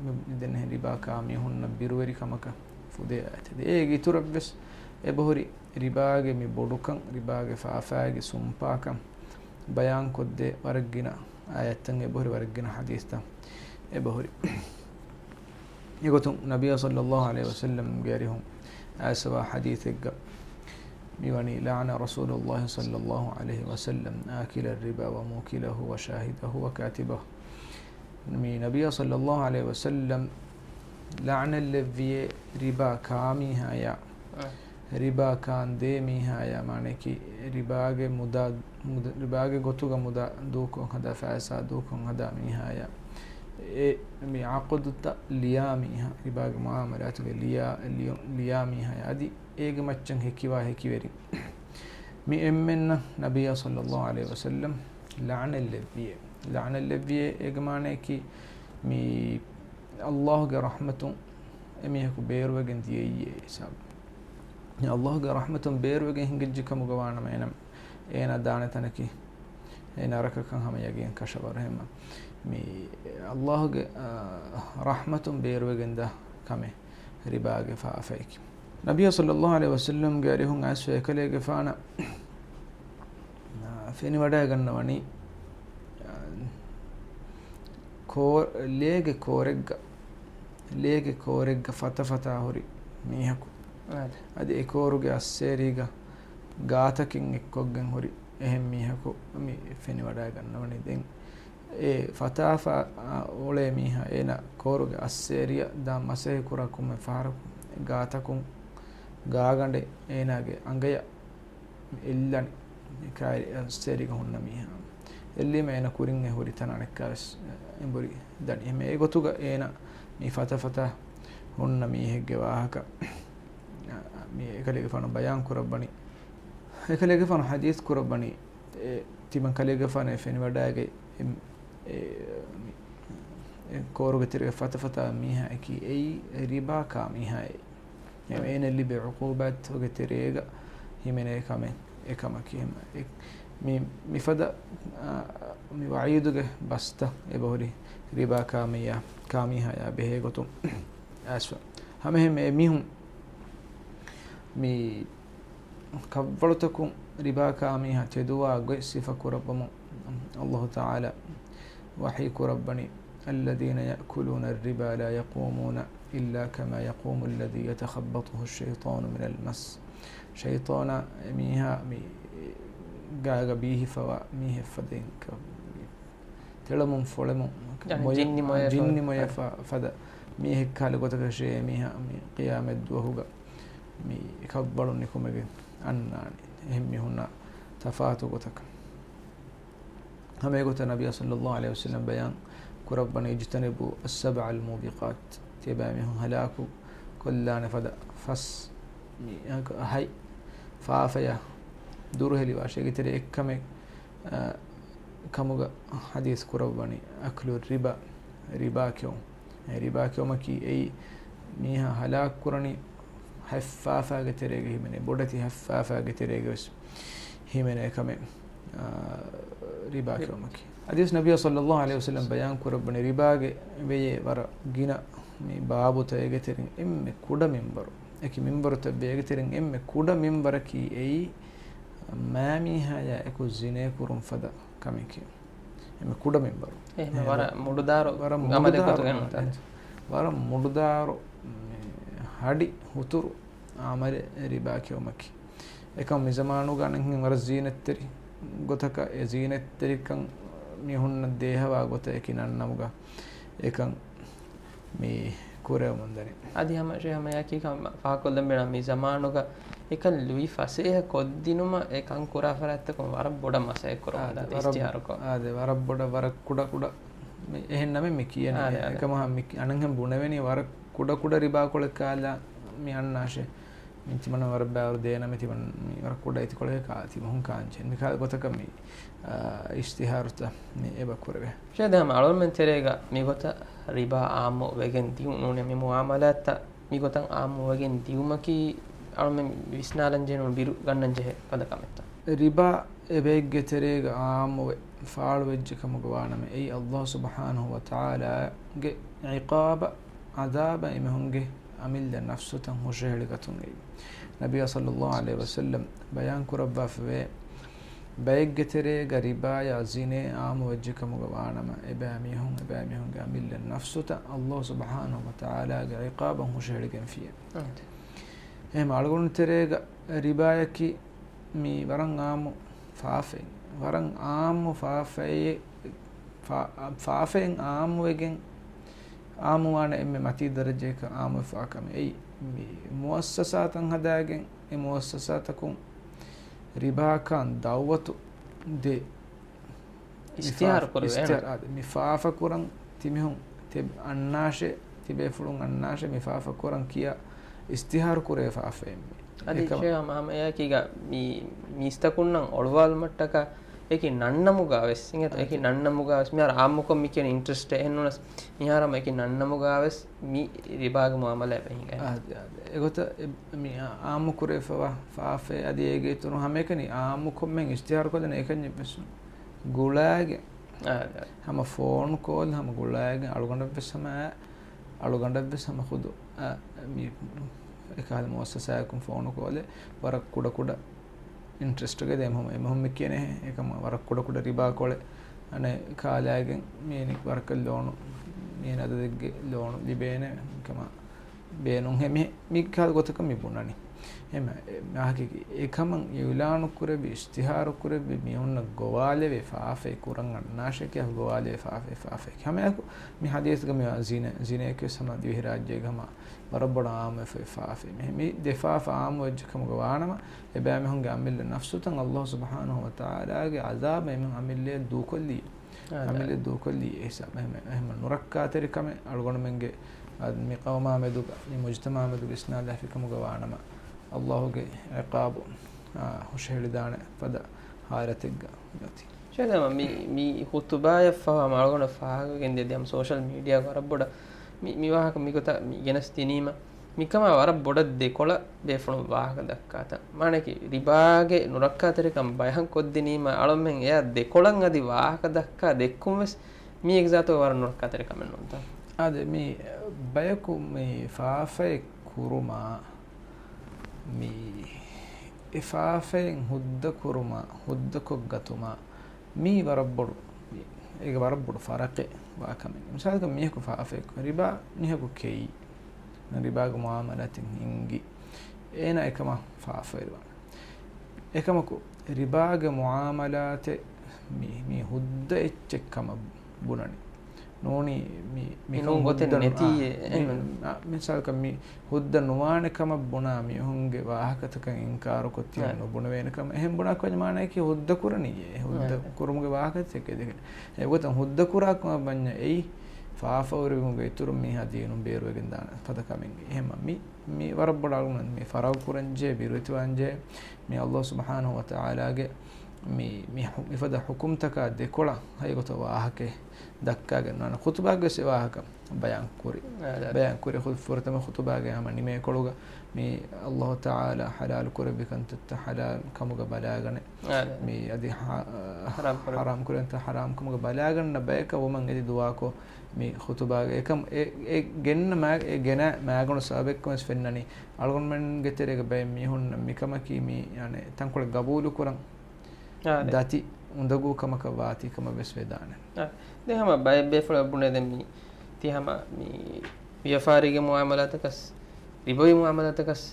މި ދެން ރިބާ ކާ މީހުންނަށް ބިރުވެރި ކަމަކަށް ފުދޭ އާޔަތެއް. އޭގެ އިތުރަށްވެސް އެބަހުރި ރިބާގެ މި ބޮޑުކަން، ރިބާގެ ފާފާގެ ސުންޕާކަން ބަޔާންކޮށްދޭ ވަރަށް ގިނަ އާޔަތްތައް އެބަހުރި، ވަރަށް ގިނަ ޙަދީޘްތައް އެބަހުރި. އެގޮތުން ނަބިއްޔާ ޞައްލައްލާހު ޢަލައިހި ވަސައްލަމްގެ އަރިހުން އައިސްފަވާ ޙަދީޘެއްގަ މިވަނީ، لعن رسول الله صلى الله عليه وسلم آكل الربا وموكله وشاهده وكاتبه. މި ނަބިއްޔާ ޞައްލައްލާހު ޢަލައިހި ވަސައްލަމް ލަޢުނަތްލެއްވިޔޭ ރިބާ ކާ މީހާޔާ، ރިބާ ކާން ދޭ މީހާޔާ، މާނައަކީ ރިބާގެ މުދާ، މުދ-، ރިބާގެ ގޮތުގަ މުދާ ދޫކޮށް ހަދާ، ފައިސާ ދޫކޮށް ހަދާ މީހާޔާ، އެ މި ޢަޤުދުތައް ލިޔާ މީހާ، ރިބާގެ މުޢާމަލާތުގެ ލިޔާ، ލިޔު-، ލިޔާ މީހާޔާ އަދި އޭގެ މައްޗަށް ހެކިވާ ހެކިވެރިން، މި އެންމެންނަށް ނަބިއްޔާ ޞައްލައްލާހު ޢަލައިހި ވަސައްލަމް ލަޢުނަތްލެއްވިޔޭ. ލަޢުނަތްލެއްވިޔޭ އޭގެ މާނައަކީ މި ﷲގެ ރަޙްމަތުން އެމީހަކު ބޭރުވެގެން ދިޔައީއޭ ހިސާބު. ﷲގެ ރަޙްމަތުން ބޭރުވެގެން ހިނގައްޖެ ކަމުގަ ވާނަމަ އޭނަ، އޭނަ ދާނެ ތަނަކީ އެ ނަރަކަކަން ހަމަ ޔަގީން ކަށަވަރު. އެހެންމަ މި ﷲގެ، އާ، ރަޙްމަތުން ބޭރުވެގެންދާ ކަމެއް ރިބާގެ ފާފައަކީ. ނަބިއްޔާ ޞައްލައްލާހު ޢަލައިހި ވަސައްލަމްގެ އަރިހުން އައިސްފަ އެކަލޭގެފާނަށް، އާ، ފެނިވަޑައިގަންނަވަނީ، އާ، ކޯ-، ލޭގެ ކޯރެއްގަ، ލޭގެ ކޯރެއްގަ ފަތަފަތާ ހުރި މީހަކު. އާދެ. އަދި އެ ކޯރުގެ އައްސޭރީގަ ގާތަކެއް އެއްކޮށްގެން ހުރި އެހެން މީހަކު މި ފެނިވަޑައިގަންނަވަނީ. ދެން އެ ފަތާފަ، އާ، އުޅޭ މީހާ އޭނަ ކޯރުގެ އައްސޭރިއަށް ދާން މަސައްކަތް ކުރާ ކޮންމެ ފަހަރަކު ގާތަކުން ގާގަނޑެއް އޭނާގެ އަނގަޔަށް އެއްލަނީ. ކާރި އައްސޭރީގަ ހުންނަ މީހާ އެއްލީމަ އޭނަ ކުރިން އެ ހުރި ތަނާ ނެއްކާވެސް އެނބުރި ދަނީ. އެހެން އެގޮތުގަ އޭނަ މި ފަތަފަތާ ހުންނަ މީހެއްގެ ވާހަކަ މި އެކަލޭގެފާނު ބަޔާން ކުރައްވަނީ. އެކަލޭގެފާނު ޙަދީޘް ކުރައްވަނީ، އެ ތިމަން ކަލޭގެފާނު އެ ފެނިވަޑައިގަތް އެ، އެ، މި، އެ ކޯރުގެ ތެރޭގަ ފަތަފަތާ މީހާއަކީ އެއީ ރިބާ ކާ މީހާއޭ. އެ، އޭނަ ލިބޭ ޢުޤޫބާތުގެ ތެރޭގަ ހިމެނޭ ކަމެއް އެކަމަކީ. އެ، މި، މިފަދަ، އާ، މި ވަޢީދުގެ ބަސްތައް އެބަހުރި ރިބާ ކާމިޔާ، ކާމީހާޔާ ބެހޭ ގޮތުން އައިސްފަ. ހަމައެހެންމެ އެ މީހުން މި ކަށްވަޅުތަކުން ރިބާ ކާމީހާ ތެދުވާ ގޮތް ސިފަ ކުރައްވަމުން ﷲ ތަޢާލާ ވަޙީ ކުރައްވަނީ، الذين يأكلون الربا لا يقومون إلا كما يقوم الذي يتخبطه الشيطان من المس. ޝައިޠާނާ އެ މީހާ މި ގާގަ ބީހިފަވާ މީހެއް ފަދައިން ތެޅެމުން ފޮޅެމުން ޔަޢުނީ މޮޔަ-، ޖިންނި މޮޔަ-، ޖިންނި މޮޔަ ފަ-، ފަދަ މީހެއް ކަހަލަ ގޮތަކަށޭ މީހާ މި ޤިޔާމަތް ދުވަހުގަ މި ކަށްވަޅުން ނިކުމެގެން އަންނާނެ. އެހެން މީހުންނާ ތަފާތު ގޮތަކަށް. ހަމަ އެގޮތަށް ނަބިއްޔާ ޞައްލައްލާހު ޢަލައިހި ވަސައްލަމް ބަޔާން ކުރައްވަނީ، اجتنبوا السبع الموبقات، ތިޔަބައިމީހުން ހަލާކު ކޮށްލާނެ ފަދަ ފަސް މި ހަތް ފާފަޔާ ދުރުހެލިވާށޭ. އޭގެ ތެރޭ އެއްކަމެއް، އަ، ކަމުގަ ޙަދީޘް ކުރައްވަނީ، أكل الربا، ރިބާ ކެއުން. އެ ރިބާ ކެއުމަކީ އެއީ މީހާ ހަލާކު ކުރަނީ ހަތް ފާފާގެ ތެރޭގަ ހިމެނޭ، ބޮޑެތި ހަތް ފާފާގެ ތެރޭގަ ވެސް ހިމެނޭ ކަމެއް، އާ، ރިބާ ކެއުމަކީ. އަދިވެސް ނަބިއްޔާ ޞައްލައްލާހު ޢަލައިހި ވަސައްލަމް ބަޔާން ކުރައްވަނީ، ރިބާގެ ވެޔޭ ވަރަށް ގިނަ މި ބާބުތައް. އޭގެ ތެރެއިން އެންމެ ކުޑަ މިންވަރު، އެކި މިންވަރުތައް ވޭ. އޭގެ ތެރެއިން އެންމެ ކުޑަ މިންވަރަކީ އެއީ މާމީހާޔާ އެކު ޒިނޭ ކުރުން ފަދަ ކަމެކޭ. އެންމެ ކުޑަ މިންވަރު. އެހެން އެހެން ވަރަށް މުޑުދާރު ވަރަށް ޢަމަލެއް މުޑުދާރު ގޮތުގައި އަން-، ނުތަން. ވަރަށް މުޑުދާރު، މި ހަޑި ހުތުރު ޢަމަލެއް ރިބާ ކެއުމަކީ. އެކަމް މި ޒަމާނުގަ އަނެއްހެން ވަރަށް ޒީނަތްތެރި ގޮތަކަށް، އެ ޒީނަތްތެރިކަން މީހުންނަށް ދޭހަވާ ގޮތަށް އެކި ނަންނަމުގަ އެކަން މި ކުރެވެމުންދަނީ. އަދި ހަމަ ޝޭހް ހަމަޔާކީ ކަމަށް ފާހަގަކޮށްލަން ބޭނުން މި ޒަމާނުގަ އެކަން ލުއި ފަސޭހަ ކޮށްދިނުމަށް އެ ކަން ކުރާ ފަރާތްތަކުން ވަރަށް ބޮޑަށް މަސައްކަތް ކުރަމުންދާ އާދެ، ވަރަށް، އިސްތިހާރުކޮށް. އާދެ، ވަރަށް ބޮޑަށް، ވަރަށް ކުޑަ ކުޑަ މި އެހެން ނަމެއް މި ކިޔަނީ. އާދެ، އާދެ. އެކަމަށް މި އަނެއްހެން ބުނެވެނީ ވަރަށް ކުޑަ ކުޑަ ރިބާކޮޅެއް ކާލާ މި އަންނާށޭ. މި ތިމަން ވަރަށް ބާރު ދޭނަމެ ތިމަން މި ވަރަށް ކުޑަ އެތިކޮޅެއް ކާ ތިމަހުން ކާންޗެއް. މި ކާ ގޮތަކަށް މި، އާ، އިސްތިހާރުތައް މި އެބަ ކުރެވޭ. ޝޭހް ދެ ހަމަ އަޅުގަނޑުމެން ތެރޭގަ މިގޮތަށް ރިބާ އާއްމު ވެގެން ދިއުން ނޫނޭ، މި މުއާމަލާތްތައް މިގޮތަށް އާއްމު ވެގެން ދިއުމަކީ އަޅުމެން ވިސްނާލަން ޖެހޭ ނޫން ބިރު ގަންނަން ޖެހޭ ފަދަ ކަމެއްތަ؟ ރިބާ އެބައެއްގެ ތެރޭގަ އާއްމުވެ ފާޅުވެއްޖެ ކަމުގަ ވާނަމަ، އެއީ ﷲ ސުބްޙާނަހޫ ވަތަޢާލާގެ ޢިޤާބަށް، ޢަޛާބަށް އެމީހުންގެ އަމިއްލަ ނަފްސުތައް ހުށަހެޅިގަތުން އެއީ. ނަބިއްޔާ ޞައްލައްލާހު ޢަލައިހި ވަސައްލަމް ބަޔާން ކުރައްވާފަވޭ، ބައެއްގެ ތެރޭގަ ރިބާޔާ ޒިނޭ އާއްމުވެއްޖެ ކަމުގަ ވާނަމަ، އެބައިމީހުން، އެބައިމީހުންގެ އަމިއްލަ ނަފްސުތައް ﷲ ސުބްޙާނަހޫ ވަތަޢާލާގެ ޢިޤާބަށް ހުށަހެޅިގެންފިއޭ. އެހެން އަޅުގަނޑު ތެރޭގަ ރިބާޔަކީ މި ވަރަށް އާއްމު ފާފައެއް. ވަރަށް އާއްމު ފާފައެއް، ފާ-، ފާފައިން އާއްމުވެގެން، އާއްމުވާނެ އެންމެ މަތީ ދަރަޖައަކަށް އާއްމުވެފާ ކަމެއް. އެއީ، މި މުއައްސަސާތައް ހަދާގެން، އެ މުއައްސަސާތަކުން ރިބާކަން ދައުވަތު ދޭ. އިސްތިހާރު މި ފާފަ-، ކުރެވޭ. އިސްތިހާރު، އާދެ، މި ފާފަ ކުރަން ތިމިހުން ތެ-، އަންނާށޭ، ތިބޭފުޅުން އަންނާށޭ، މި ފާފަ ކުރަން ކިޔާ އިސްތިހާރު ކުރޭ ފާފައެއް މި. އަދި އެކަމަ- ޝޭހް ހަމަ އެއާކީގަ މި މީސްތަކުންނަށް އޮޅުވާލުމަށްޓަކާ އެކި ނަންނަމުގަ ވެސް، އިނގޭތަ؟ އެކި އާދެ. ނަންނަމުގަ ވެސް މިހާރު އާއްމުކޮށް މި ކިޔަނީ އިންޓްރެސްޓެއް އެހެންނޫނަސް، މިހާރު ހަމަ އެކި ނަންނަމުގަ ވެސް މި ރިބާގެ މުއާމަލާ އެބަ ހިނގައި. އާދެ، އާދެ. އެގޮތަށް އެ-، މި އާ-، އާއްމު ކުރެވިފަވާ ފާފައެއް އަދި އޭގެ އިތުރުން ހަމައެކަނި އާއްމުކޮށްމެން އިސްތިހާރު ކޮށްދޭނެ އެކަންޏެއް ވެސް ނޫން. ގުޅާގެން. އާ، އާ. ހަމަ ފޯނު ކޯލް ހަމަ ގުޅާގެން އަޅުގަނޑަށް ވެސް ހަމަ އަޅުގަނޑަށް ވެސް ހަމަ ޚުދު، އަ، މި އެކަހަލަ މުއައްސަސާއަކުން ފޯނު ކޯލެއް ވަރަށް ކުޑަ ކުޑަ އިންޓްރެސްޓްގެ ދެ އެމީހުން، އެމީހުން މި ކިޔަނީ އެކަމަ ވަރަށް ކުޑަ ކުޑަ ރިބާ ކޮޅެއް އަނެއް ކާލާގެން މި ވަރަކަށް ލޯނު، މި އަދަދެއްގެ ލޯނު ލިބޭނެ ކަމަށް ބޭނުން ހެ މި، މި ކަހަލަ ގޮތަކަށް މި ބުނަނީ. އެހެން މާ ހަގީގީ އެކަމަށް އިޢުލާނު ކުރެއްވި، އިޝްތިހާރު ކުރެއްވި މީހުންނަށް ގޮވާލެވޭ ފާފައެއް ކުރަން އަންނާށޭ ކިޔާ ގޮވާލެވޭ ފާފައެއް، ފާފައެއް. ހަމައެކު މި ހަދީސްގަ މި ޒިނޭ، ޒިނޭ ކިޔަސް ހަމަ ދިވެހިރާއްޖޭގަ ހަމަ ވަރަށް ބޮޑަށް އާއްމުވެފައި ފާފައެއް. މި، މި ދެ ފާފަ އާއްމުވެއްޖެ ކަމުގަ ވާނަމަ، އެބައިމީހުންގެ އަމިއްލަ ނަފްސުތައް ﷲ ސުބްޙާނަހޫ ވަތަޢާލާގެ ޢަޛާބަށް އެމީހުން އަމިއްލަޔަށް ދޫކޮށްލީ. އާ، އަމިއްލަ ދޫކޮށްލީ އެ ހިސާބަށް. އެހެން، އެހެން ނުރައްކާތެރި ކަމެއް އަޅުގަނޑުމެންގެ، އާ، މި ޤައުމާ މެދުގަ، މި މުޖްތަމަޢާ މެދުގަ އިސްނާދާފި ކަމުގަ ވާނަމަ، ﷲގެ ޢިޤާބު، އާ، ހުށަހެޅިދާނެ ފަދަ ޙާލަތެއްގަ މިއޮތީ. ޝޭޚް މި، މި ޚުތުބާޔަށް ފަހު ހަމަ އަޅުގަނޑަށް ފާހަގަވެގެން ދިޔަ ހަމަ ސޯޝަލް މީޑިއާގަ ވަރަށް ބޮޑަށް މި، މި ވާހަކަ މިގޮތަށް މި ގެނެސް ދިނީމަ، މިކަމާ ވަރަށް ބޮޑަށް ދެކޮޅަށް ބޭފުޅުން ވާހަކަ ދައްކާތަން. މާނައަކީ، ރިބާގެ ނުރައްކާތެރިކަން ބަޔާން ކޮށްދިނީމަ، އަޅަމެން އެއަށް ދެކޮޅަށް އަދި ވާހަކަ ދައްކާ ދެއްކުން ވެސް މީ އެގްޒާތުގަ ވަރަށް ނުރައްކާތެރި ކަމެއް ނޫންތަ؟ އާދެ، މީ ބަޔަކު މި ފާފައެއް ކުރުމާ، މި އެ ފާފައިން ހުއްދަ ކުރުމާ، ހުއްދަކޮށްގަތުމާ، މީ ވަރަށް ބޮޑު، އޭގެ ވަރަށް ބޮޑު ފަރަޤެއް ވާ ކަމެއް. މިސާލަކަށް މީހަކު ފާފައެއް ކުރި، ރިބާ މީހަކު ކެއީ، ރިބާގެ މުޢާމަލާތެއް ހިންގި، އޭނާ އެކަމަށް ފާފަވެރިވާނެ. އެކަމަކު، ރިބާގެ މުޢާމަލާތެއް މި، މި ހުއްދަ އެއްޗެއް ކަމަށް ބުނަނީ. ނޫނީ މި، މި މިކަން ނޫން ގޮތެއް ހުއްދަ ނު-، ނެތީ އާ، އެ، މި، އެހެން. އާ، މިސާލަކަށް މި ހުއްދަ ނުވާނެ ކަމަށް ބުނާ މީހުންގެ ވާހަކަތަކަށް އިންކާރުކޮށް ތިޔަ އާ. ނުބުނެވޭނެ ކަމަށް. އެހެން ބުނާ ކޮން މާނައަކީ ހުއްދަ ކުރަނީ. އެ ހުއްދަ އާ. ކުރުމުގެ ވާހަކަތަކެއް ދެކެން. އެގޮތަށް ހުއްދަ ކުރާ ކަމަށް ވަންޏާ އެއީ ފާފަވެރިވުމުގެ އިތުރުން މީހާ ދީނުން ބޭރުވެގެން ދާނެ ފަދަ ކަމެއް. އެހެންމަ މި، މި ވަރަށް ބޮޑަށް އަޅުގަނޑު މި ފަރަގު ކުރަންޖެހޭ، ބިރުވެތިވާންޖެހޭ. މި ﷲ ސުބްޙާނަހޫ ވަތަޢާލާގެ މި، މި ހު-، މިފަދަ ޙުކުމްތަކާ ދެކޮޅަށް ހަގީގަތަށް ވާހަކައެއް ދައްކާގެން ނާން. ޚުތުބާގެ ވެސް އެ ވާހަކަ ބަޔާން ކުރި. އާ، ބަޔާން ކުރި ޚު-، ފުރަތަމަ ޚުތުބާގެ ހަމަ ނިމޭކޮޅުގަ މި ﷲ ތަޢާލާ ޙަލާލު ކުރެއްވި ކަންތައްތައް ޙަލާލު ކަމުގަ ބަލާގަނެ. އާ، މި އަދި ޙަ-، ޙަރާމް ކުރެއްވި. ޙަރާމް ކުރެއްވި ކަންތައް ޙަރާމް ކަމުގަ ބަލާގަންނަ ބަޔަކަށް ވުމަށް އެދި ދުޢާކޮށް މި ޚުތުބާގެ އެކަމް އެ، އެ ގެންނަ މާ-، އެ ގެނަ މާގަނޑު ސަބަބެއްކަން ވެސް ފެންނަނީ. އަޅުގަނޑުމެންގެ ތެރޭގަ ބައެއް މީހުންނަށް މިކަމަކީ މި، އަނެއް، ތަންކޮޅެއް ގަބޫލުކުރަން އާ، ދެ. ދަތި އުނދަގޫ ކަމަކަށް ވާތީ ކަމަށް ވެސް ވެދާނެ. އާ، ދެ ހަމަ ބައެއް ބޭފުޅަށް ބުނޭ ދެން މި ތި ހަމަ މި ވިޔަފާރީގެ މުޢާމަލާތަކަސް، ރިބަވީ މުޢާމަލާތަކަސް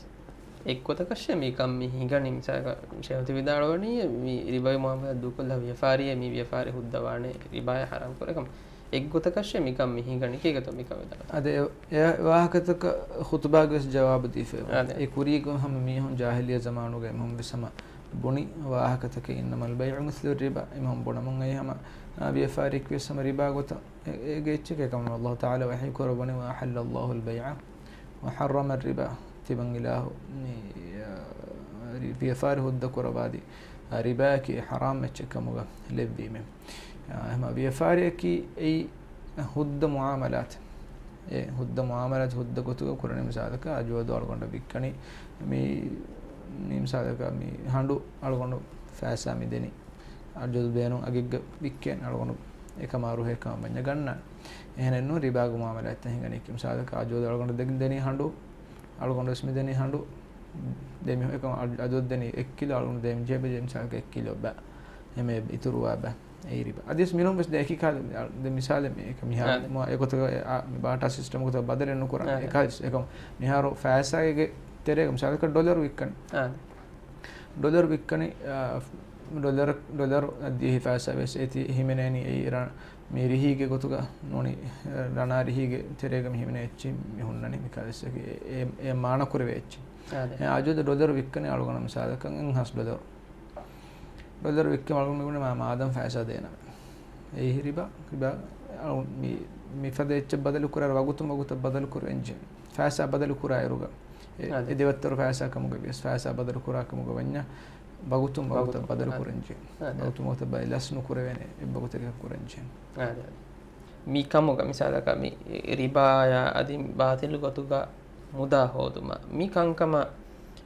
އެއްގޮތަކަށް މިކަން މި ހިނގަނީ. މިސާލަކަށް ޝޭޚު ވިދާޅުވަނީ މި ރިބަވީ މުޢާމަލާތް ދޫކޮށްލާ ވިޔަފާރިއެއް މި ވިޔަފާރި ހުއްދަވާނެ ރިބާޔާ ޙަރާމް ކުރޭ ކަމަށް. އެއްގޮތަކަށް މިކަން މި ހިނގަނީ ކީގަތޯ މިކަން ވެދާނެ. އަދި އެ، އެ ވާހަކަތަކަށް ޚުތުބާގެ ވެސް ޖަވާބު ދީފައެވެ. އާ، ދެ. އެ ކުރީގަ ހަމަ މީހުން ޖާހިލިއްޔަ ޒަމާނުގައި އެމީހުން ވެސް ހަމަ ބުނި ވާހަކަތަކެއް إنما البيع مثل الربا. އެމީހުން ބުނަމުން އައި ހަމަ، އާ، ވިޔަފާރިއެއް ވެސް ހަމަ ރިބާ ގޮތަށް އެ، އޭގެ އެއްޗެކޭ ކަމަށް ﷲ ތަޢާލާ ވަޙީ ކުރައްވަނީ وأحل الله البيع وحرم الربا. ތިމަން އިލާހު މި، އާ، ރި-، ވިޔަފާރި ހުއްދަ ކުރައްވާދީ، އާ، ރިބާއަކީ ޙަރާމް އެއްޗެއް ކަމުގަ ލެއްވީމެ. އާ، އެހެންމަ ވިޔަފާރިއަކީ އެއީ ހުއްދަ މުޢާމަލާތެއް. އެ ހުއްދަ މުޢާމަލާތު ހުއްދަ ގޮތުގަ ކުރަނީ. މިސާލަކަށް އަޖުވަދު އަޅުގަނޑަށް ވިއްކަނީ މި، މި މިސާލަކަށް މި ހަނޑު އަޅުގަނޑު ފައިސާ މިދެނީ. އަޖުވަދު ބޭނުން އަގެއްގަ ވިއްކޭނެ އަޅުގަނޑު އެކަމާ ރުހޭކަމަށް ވަންޏާ ގަންނާނެ. އެހެނެއްނު ރިބާގެ މުޢާމަލާތްތައް ހިނގަނީ. މިސާލަކަށް އަޖުވަދު އަޅުގަނޑު ދެ-، ދެނީ ހަނޑު، އަޅުގަނޑު ވެސް މިދެނީ ހަނޑު، ދެމީހުން އެކަމަށް އަ-، އަޖުވަދު ދެނީ އެއް ކިލޯ، އަޅުގަނޑު ދޭ ޖޭބަށް މިސާލަކަށް އެއް ކިލޯ ބައި. އެމެ އިތުރުވާ ބައި. އެއީ ރިބާ. އަދިވެސް މިނޫން ވެސް ދެ އެކި ކާ-، ދެ މިސާލެއް މި އެކަ މިހާރު އާ، ދެ. މާ އެގޮތަކަށް އެ، އާ، މި ބާޓާ ސިސްޓަމް ގޮތަށް ބަދަލެއް ނުކުރާ. އާ، ދެ. އެކަ އެކަމް މިހާރު ފައިސާގެ ތެރޭގަ މިސާލަކަށް ޑޮލަރު ވިއްކަން. އާ، ދެ. ޑޮލަރު ވިއްކަނީ، އާ، ޑޮލަރ، ޑޮލަރު ދިޔަ ފައިސާ ވެސް އޭތި ހިމެނޭނީ އެއީ ރަ-، މި ރިހީގެ ގޮތުގަ ނޫނީ، ރަނާ ރިހީގެ ތެރޭގަ މި ހިމެނޭ އެއްޗި މި ހުންނަނީ މި ކާލިސްއަކީ އެ، އެ، އެ މާނަ ކުރެވޭ އެއްޗި. އާ، ދެ. އެ އަޖުވަދު ޑޮލަރު ވިއްކަނީ އަޅުގަނޑަށް މިސާލަކަށް އެއްހާސް ޑޮލަރު. ޑޮލަރު ވިއްކަން އަޅުގަނޑު މި ބުނީ މާ، މާދަން ފައިސާ ދޭނަމޭ. އެއީ ރިބާ، ރިބާ އަޅު މި، މިފަދަ އެއްޗެއް ބަދަލު ކުރާ ވަގުތުން ވަގުތަށް ބަދަލު ކުރެވެންޖެހޭ. ފައިސާ ބަދަލު ކުރާ އިރުގަ. އެ، އާ، ދެ. އެ ދެވައްތަރު ފައިސާ ކަމުގަ ވިޔަސް ފައިސާ ބަދަލު ކުރާ ކަމުގަ ވަންޏާ ވަގުތުން ވަގުތަށް ވަގުތުން، ބަދަލު އާ، ކުރަންޖެހޭ. އާ، ދެ. ވަގުތުން ވަގުތަށް ބައި ލަސް ނުކުރެވޭނެ އެއް ވަގުތެއް ކުރަންޖެހޭ. އާ، ދެ. މި ކަމުގަ މިސާލަކަށް މި ރިބާޔާ އަދި ބާޠިލު ގޮތުގަ މުދާ ހޯދުމަށް މި ކަންކަމަށް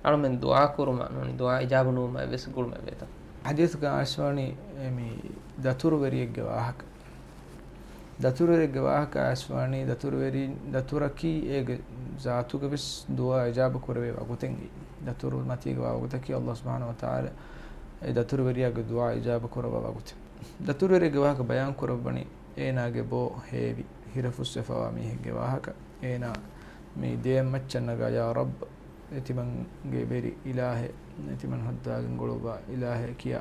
އަޅުމެން ދުޢާ ކުރުމަށް ނޫނީ ދުޢާ އިޖާބަ ނުވުމަށް ވެސް ގުޅުމެއް ވޭތަ؟ ޙަދީޘްގަ އައިސްވާނީ މި ދަތުރުވެރިއެއްގެ ވާހަކަ. ދަތުރުވެރިއެއްގެ ވާހަކަ އައިސްވާނީ ދަތުރުވެރި، ދަތުރަކީ އޭގެ ޒާތުގަ ވެސް ދުޢާ އިޖާބަ ކުރެވޭ ވަގުތެއް. ދަތުރު މަތީގަ ވާ ވަގުތަކީ ﷲ ސުބްޙާނަހޫ ވަތަޢާލާ އެ ދަތުރުވެރިޔާގެ ދުޢާ އިޖާބަ ކުރައްވާ ވަގުތެއް. ދަތުރުވެރިއެއްގެ ވާހަކަ ބަޔާން ކުރައްވަނީ އޭނާގެ ބޯ ހޭވި ހިރަފުއްސެފަވާ މީހެއްގެ ވާހަކަ. އޭނާ މި ދެއަތް މައްޗަށް ނަގާ، ޔާ ރައްބް، އެތިމަންގެ ވެރި އިލާހެއް، އެތިމަން ހައްދާގެން ގުޅުއްވާ އިލާހެއް ކިޔާ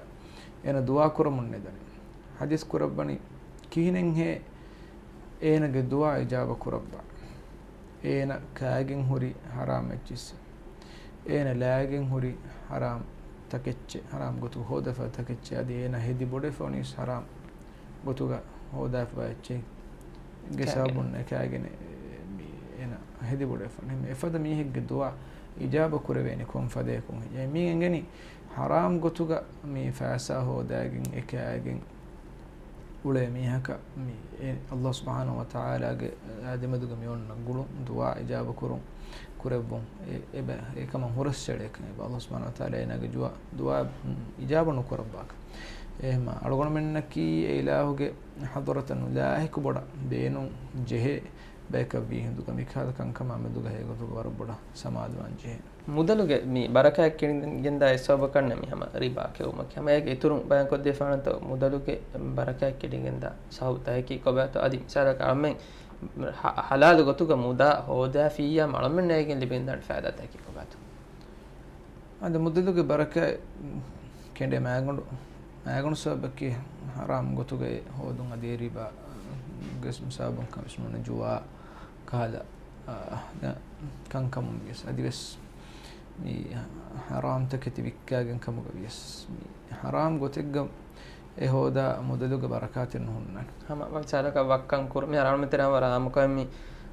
އޭނަ ދުޢާ ކުރަމުން ނެދަނީ. ޙަދީޘް ކުރައްވަނީ ކިހިނެއްހޭ އޭނަގެ ދުޢާ އިޖާބަ ކުރައްވާ؟ އޭނަ ކާގެން ހުރި ޙަރާމް އެއްޗިއްސެއް. އޭނަ ލާގެން ހުރި ޙަރާމް ތަކެއްޗެއް، ޙަރާމް ގޮތުގަ ހޯދާފަ ތަކެއްޗެއް، އަދި އޭނަ ހެދި ބޮޑެފަވަނީސް ޙަރާމް ގޮތުގަ ހޯދާފަ އެއްޗެއް ގެ ކާގެން. ސަބަބުން އެ ކާގެން މި އޭނަ ހެދި ބޮޑެފަ. އެފަދަ މީހެއްގެ ދުޢާ އިޖާބަ ކުރެވޭނެ ކޮން ފަދަޔަކުން ހެއްޔޭ؟ މީ އެނގެނީ ޙަރާމް ގޮތުގަ މި ފައިސާ ހޯދާގެން އެ ކާގެން އުޅޭ މީހަކަށް މި އެ ﷲ ސުބްޙާނަހޫ ވަތަޢާލާގެ އާދެމެދުގަ މި އޮންނަ ގުޅުން ދުޢާ އިޖާބަ ކުރުން ކުރެއްވުން. އެ، އެބަ، އެކަމަށް ހުރަސްއެޅޭކަން އެބަ ﷲ ސުބްޙާނަހޫ ވަތަޢާލާ އޭނާގެ ޖުވާ-، ދުޢާ އިޖާބަ ނުކުރައްވާކަން. އެހެމަ އަޅުގަނޑުމެންނަކީ އެ އިލާހުގެ ޙަޟްރަތަށް ނުލާހިކު ބޮޑަށް ބޭނުން ޖެހޭ ބަޔަކަށް ވީ ހިނދުގަ މިކަހަލަ ކަންކަމާ މެދުގަ ހޭގޮތުގަ ވަރަށް ބޮޑަށް ސަމާލުވާން ޖެހޭ. މުދަލުގެ މި ބަރަކާތް ކެނޑިގެންދާ އެއް ސަބަބަކަށްނެ މި ހަމަ ރިބާ ކެއުމަކީ. ހަމަ އޭގެ އިތުރުން ބަޔާންކޮށްދީފާނަންތޯ މުދަލުގެ ބަރަކާތް ކެނޑިގެންދާ ސަބަބުތަކަކީ ކޮބާތޯ؟ އަދި މިސާލަކަށް އަޅަމެން ހަ-، ހަލާލު ގޮތުގަ މުދާ ހޯދާފިއްޔާ އަޅަމެންނަށް އޭގެން ލިބެންދާނެ ފައިދާތަކީ ކޮބާތޯ؟ އަދި މުދަލުގެ ބަރަކާތް ކެނޑޭ މާގަނޑު، މާގަނޑު ސަބަބަކީ ހަރާމް ގޮތުގައި ހޯދުން އަދި ރިބާ ގެ ސަބަބުން ކަމެއް ނޫން ޖުވާ ކަހަލަ، އާ، ކަންކަމުން ވިޔަސް، އަދިވެސް މި ހަރާމްތަކެތި ވިއްކާގެން ކަމުގަ ވިޔަސް، މި ހަރާމް ގޮތެއްގަ އެ ހޯދާ މުދަލުގެ ބަރަކާތެއް ނުހުންނާނެ. ހަމަ މިސާލަކަށް ވައްކަން ކުރުން، މި ހަރާމް ތެރޭ ވަރަށް އާއްމުކޮށް މި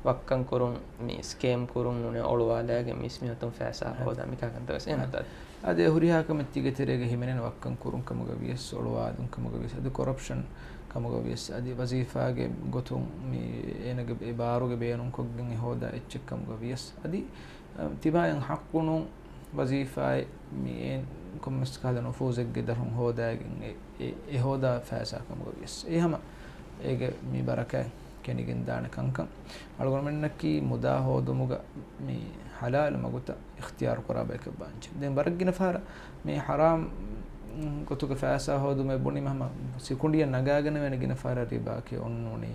ވައްކަން ކުރުން، މި ސްކޭމް ކުރުން ނޫނޭ، އޮޅުވާލާގެން މިސް މީހުން ފައިސާ ހޯދާ މިކާކަންތައް ވެސް އެހެން އަދި، އަތާ. އަދި ހުރިހާ ކަމެއް ތިގެ ތެރޭގަ ހިމެނޭނެ ވައްކަން ކުރުން ކަމުގަ ވިޔަސް، އޮޅުވާލުން ކަމުގަ ވިޔަސް، އަދި ކޮރަޕްޝަން ކަމުގަ ވިޔަސް، އަދި ވަޒީފާގެ ގޮތުން މި އޭނަގެ އެ ބާރުގެ ބޭނުންކޮށްގެން އެ ހޯދާ އެއްޗެއް ކަމުގަ ވިޔަސް، އަދި، އަ، ތިމާޔަށް ޙައްޤު ނޫން ވަޒީފާއެއް މި އެ ކޮންމެސް ކަހަލަ ނުފޫޒެއްގެ ދަށުން ހޯދާގެން އެ، އެ، އެ ހޯދާ ފައިސާ ކަމުގަ ވިޔަސް. އެ ހަމަ އޭގެ މި ބަރަކާތް ކެނޑިގެން ދާނެ ކަންކަން. އަޅުގަނޑުމެންނަކީ މުދާ ހޯދުމުގަ މި ޙަލާލު މަގުތައް އިޚްތިޔާރު ކުރާ ބަޔަކަށް ވާންޖެ. ދެން ވަރަށް ގިނަ ފަހަރަށް މި ޙަރާމް ގޮތުގެ ފައިސާ ހޯދުމޭ ބުނީމަ ހަމަ ސިކުނޑިއަށް ނަގާގަނެވޭނެ ގިނަ ފަހަރަށް ރިބާ ކެއުން ނޫނީ،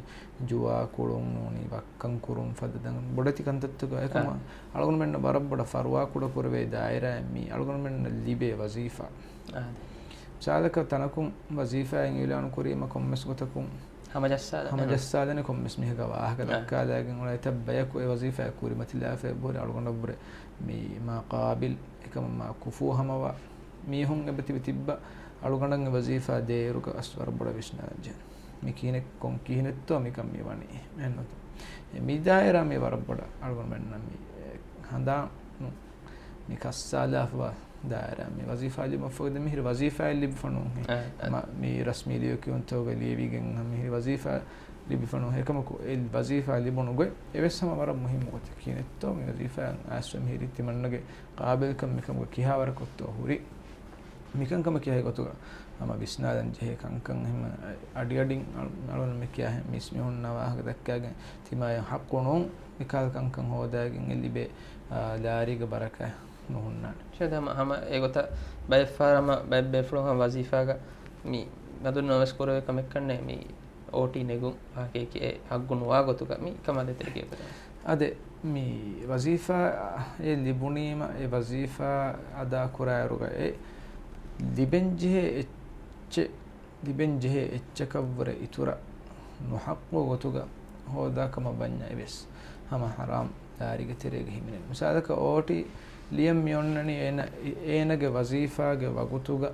ޖުވާ ކުޅުން ނޫނީ، ވައްކަން ކުރުން ފަދަ ދަން ބޮޑެތި ކަންތައްތަކުގަ އެކަމަށް އާ. އަޅުގަނޑުމެންނަށް ވަރަށް ބޮޑަށް ފަރުވާ ކުޑަ ކުރެވޭ ދާއިރާއެއް މީ އަޅުގަނޑުމެންނަށް ލިބޭ ވަޒީފާ. އާ. މިސާލަކަށް ތަނަކުން ވަޒީފާއެއް އިޢުލާނު ކުރީމަ ކޮންމެސް ގޮތަކުން ހަމަޖައްސާލަން. ހަމަޖައްސާލަނީ ކޮންމެސް މީހަކަށް ވާހަކަ އާ. ދައްކާލައިގެން އުޅޭ ތައް ބަޔަކު އެ ވަޒީފާއެއް ކުރިމަތިލާފައި ބުރި އަޅުގަނޑަށްވުރެ މީ މާ ޤާބިލް އެކަމަށް މާ ކުފޫ ހަމަވާ މީހުން އެބަތިބި ތިއްބަ އަޅުގަނޑަށް އެ ވަޒީފާ ދޭއިރުގަ އަސް ވަރަށް ބޮޑަށް ވިސްނާލަން ޖެހޭ. މި ކިހިނެއް ކޮން ކިހިނެއްތޯ މިކަން މި ވަނީ. އެހެންނުތަ؟ އެ މި ދާއިރާ މި ވަރަށް ބޮޑަށް އަޅުގަނޑުމެންނަށް މި ހަނދާނު މި ކައްސާލާފަވާ ދާއިރާ މި ވަޒީފާ ލިބުމަށްފަހު ދެން މިހިރި ވަޒީފާއެއް ލިބިފަ ނޫން. އެ، އެ. މަ-، މި ރަސްމީ ލިޔެކިޔުންތަކުގަ ލިޔެވިގެން މިހިރި ވަޒީފާ ލިބިފަ ނޫން. އެކަމަކު އެ ވަޒީފާ ލިބުނު ގޮތް އެވެސް ހަމަ ވަރަށް މުހިއްމު ގޮތެއް. ކިހިނެއްތޯ މި ވަޒީފާއަށް އައިސްފަ މިހިރީ ތިމަންނަގެ ޤާބިލްކަން މިކަމުގަ ކިހާވަރަކަށްތޯ ހުރީ. މިކަންކަމަކީ ހަގީގަތުގަ ހަމަ ވިސްނާލަން ޖެހޭ ކަންކަން. އެހެން އަޑިއަޑިން އަޅު-، އަޅުގަނޑު މި ކިޔާ މީސްމީހުންނާ ވާހަކަ ދައްކާގެން ތިމާޔަށް ޙައްޤު ނޫން މިކަހަލަ ކަންކަން ހޯދާގެން އެ ލިބޭ، އާ، ލާރީގެ ބަރަކާތް ނުހުންނާނެ. ޝޭޚް ހަމަ، ހަމަ އެގޮތަށް ބައެއްފަހަރަށް ހަމަ ބައެއް ބޭފުޅުން ހަމަ ވަޒީފާގަ މި މަދުން ނަމަވެސް ކުރެވޭ ކަމެއްކަންނޭ މި އޯޓީ ނެގުން ވާހަކައަކީ އެ ހައްގު ނުވާ ގޮތުގަ މި ކަމާ ދޭތެރޭ ކިޔަބަލަ. އާދެ، މި ވަޒީފާ އެ ލިބުނީމަ އެ ވަޒީފާ އަދާ ކުރާއިރުގަ އެ ލިބެންޖެހޭ އެއްޗެއް، ލިބެންޖެހޭ އެއްޗަކަށްވުރެ އިތުރަށް ނުޙައްޤު ގޮތުގަ ހޯދާ ކަމަށް ވަންޏާ އެވެސް ހަމަ ޙަރާމް ލާރީގެ ތެރޭގަ ހިމެނެން. މިސާލަކަށް އޯޓީ ލިޔަން މި އޮންނަނީ އޭނަ-، އޭނަގެ ވަޒީފާގެ ވަގުތުގަ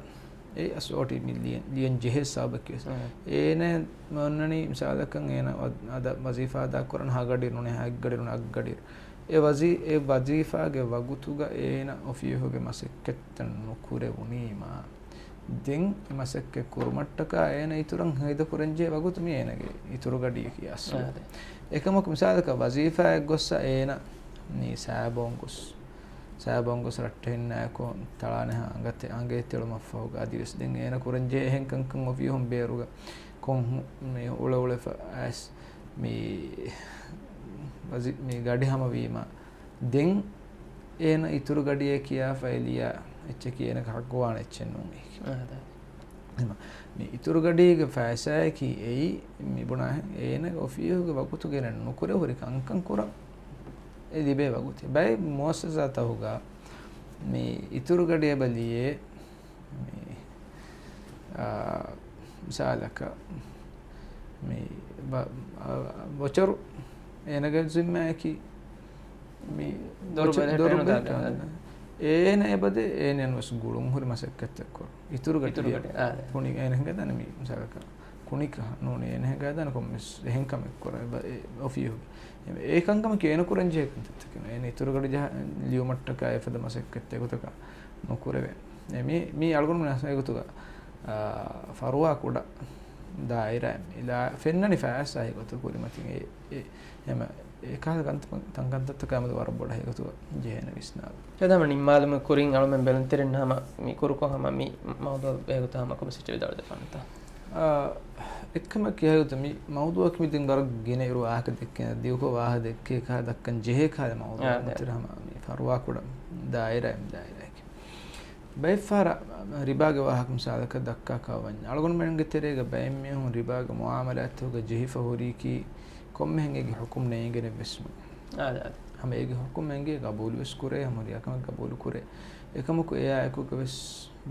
އެ އަސް އޯޓީ މި ލިޔަން، ލިޔަން ޖެހޭ ސަބަބަކީ ވެސް. އަ. އޭނަ މި އޮންނަނީ މިސާލަކަށް އޭނަ ވަ-، އަދަ ވަޒީފާ އަދާ ކުރަން ހަގަޑި ނޫނޭ، ހައެއްގަޑި ނޫނޭ، އަށްގަޑި. އެ ވަޒީ-، އެ ވަޒީފާގެ ވަގުތުގަ އޭނަ އޮފީހުގެ މަސައްކަތްތައް ނުކުރެވުނީމާ، ދެން އެ މަސައްކަތް ކުރުމަށްޓަކާ އޭނަ އިތުރަށް ހޭދަކުރަންޖެހޭ ވަގުތު މީ އޭނަގެ އިތުރު ގަޑިއަކީ އަސްލު. އާ، އެކަމަކު މިސާލަކަށް ވަޒީފާއެއް ގޮއްސަ އޭނަ މީ ސާބޯން ގޮސް، ސާބޯން ގޮސް ރައްޓެހިންނާއެކު ތަޅާނެހާ އަނގަތެ-، އަނގައެއް ތެޅުމަށްފަހުގަ އަދިވެސް ދެން އޭނަ ކުރަންޖެހޭ އެހެން ކަންކަން އޮފީހުން ބޭރުގަ ކޮން ހު-، މި އުޅެ އުޅެފަ އައިސް މި ވަޒީ-، މި ގަޑި ހަމަވީމަ، ދެން އޭނަ އިތުރު ގަޑިއޭ ކިޔާފަ އެ ލިޔާ އެއްޗަކީ އޭނަގެ ހައްގުވާނެ އެއްޗެއް ނޫން އެއީ. އާ، ދާ. އެހެން މި އިތުރު ގަޑީގެ ފައިސާއަކީ އެއީ މި ބުނާހެން އޭނަގެ އޮފީހުގެ ވަގުތު ގެނެން ނުކުރެ ހުރި ކަންކަން ކުރަން އެ ލިބޭ ވަގުތެއް. ބައެއް މުއައްސަސާތަކުގަ މި އިތުރު ގަޑި އެބަ ލިޔޭ މި، އާ، މިސާލަކަށް، މި ބަ-، އާ، ވޮޗަރު އޭނަގެ ޒިންމާއަކީ މި ދޮރު ވޮޗަ-، ބެލެހެއްޓޭ ދޮރު ނުދާ ބެލެހެއްޓޭ ދާ. ނުދާ. އޭނަ އެބަދޭ، އޭނައަށް ވެސް ގުޅުން ހުރި މަސައްކަތްތައް ކުރުން. އިތުރު ގަޑި އިތުރު ގަޑި، އާ. ކުނި އޭނަ ހިނގާދާނެ މި މިސާލަކަށް ކުނިކަހަ ނޫނީ އޭނަ ހިނގާދާނެ ކޮންމެސް އެހެން ކަމެއް ކުރާ އެބަ-، އެ އޮފީހުގެ. އެ ކަންކަމަކީ އޭނަ ކުރަންޖެހޭ ކަންތައްތަކެއް. އޭނަ އިތުރު ގަޑި ޖަހަ-، ލިޔުމަށްޓަކާ އެފަދަ މަސައްކަތްތައް އެގޮތަކަށް ނުކުރެވޭ. އެ މީ، މީ އަޅުގަނޑުމެން އަސް އެގޮތުގަ، އާ، ފަރުވާ ކުޑަ ދާއިރާއެއް މި ލާ-، ފެންނަނީ ފައިސާ ހެޔޮ ގޮތަށް ކުރިމަތިން އެ، އެ، ހަމަ އެ ކަހަލަ ކަންތަ-، ތަން ކަންތައްތަކާ މެދު ވަރަށް ބޮޑަށް ހެޔޮ ގޮތުގަ ޖެހޭނެ ވިސްނާލުން. އެ ހަމަ ނިންމާލުމުގެ ކުރިން އަޅުމެން ބެލުންތެރިންނަށް ހަމަ މި ކުރުކޮށް ހަމަ މި މައުޟޫޢު ބެހޭގޮތަށް ހަމަ ކޮންމެސް އެއްޗެއް ވިދާޅުވެދެއްވާނެތަ؟ އާ، އެއްކަމަކީ ހަގީގަތު މި މައުޟޫޢަކީ މި ދެން ވަރަށް ގިނަ އިރު ވާހަކަ ދެއްކޭ، ދިގުކޮށް ވާހަކަ ދެއްކޭ ކަހަލަ ދައްކަން ޖެހޭ ކަހަލަ މައުޟޫޢެއް އާ، ނުތެރޭ ހަމަ މި ފަރުވާކުޑަ ދާއިރާއެއް ދާއިރާއެކޭ. ބައެއްފަހަރަށް ރިބާގެ ވާހަކަ މިސާލަކަށް ދައްކާ ކައުވަންޏާ. އަޅުގަނޑުމެންގެ ތެރޭގަ ބައެއް މީހުން ރިބާގެ މުޢާމަލާތުގަ ޖެހިފަ ހުރީކީ ކޮންމެހެން އޭގެ ޙުކުމް ނޭނގޭނެ ވެސް ނޫން. އާދެ، އާދެ. ހަމަ އޭގެ ޙުކުމް އެނގޭ ގަބޫލު ވެސް ކުރޭ، ހަމަ ރިޔާކަމެއް ގަބޫލު ކުރޭ. އެކަމަކު އެއާ އެކުގަ ވެސް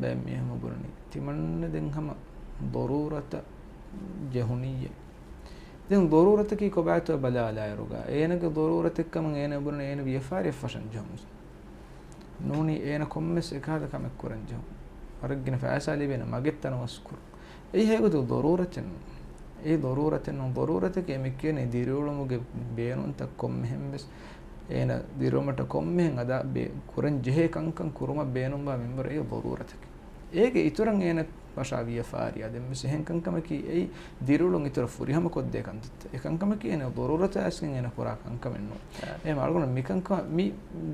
ބައެއް މީހުން ބުނަނީ ތިމަންނަ ދެން ހަމަ ޟަރޫރަތަށް ޖެހުނިއްޔޭ. ދެން ޟަރޫރަތަކީ ކޮބާތޯ ބަލާލާއިރުގަ އޭނަގެ ޟަރޫރަތެއްކަމަށް އޭނަ ބުނަނީ އޭނަ ވިޔަފާރިއެއް ފަށަން ޖެހުން. ނޫނީ އޭނަ ކޮންމެސް އެކަހަލަ ކަމެއް ކުރަން ޖެހުން. ވަރަށް ގިނަ ފައިސާ ލިބޭނެ މަގެއް ތަނަވަސް ކުރުން. އެއީ ހަގީގަތުގަ ޟަރޫރަތެއް ނޫން. އެއީ ޟަރޫރަތެއް ނޫން. ޟަރޫރަތަކީ މި ކިޔަނީ ދިރިއުޅުމުގެ ބޭނުންތައް ކޮންމެހެން ވެސް އޭނަ ދިރިއުޅުމަށްޓަކާ ކޮންމެހެން އަދާ ބޭ-، ކުރަން ޖެހޭ ކަންކަން ކުރުމަށް ބޭނުންވާ މިންވަރު އެއީ ޟަރޫރަތަކީ. އޭގެ އިތުރަށް އޭނަ ފަށާ ވިޔަފާރިއާ ދެން ވެސް އެހެން ކަންކަމަކީ އެއީ ދިރިއުޅުން އިތުރަށް ފުރިހަމަ ކޮށްދޭ ކަންތައްތައް. އެ ކަންކަމަކީ އޭނަ ޟަރޫރަތާ އައިސްގެން އޭނަ ކުރާ ކަންކަމެއް ނޫން. އާ. އެހެން އަޅުގަނޑު މިކަންކަ-، މި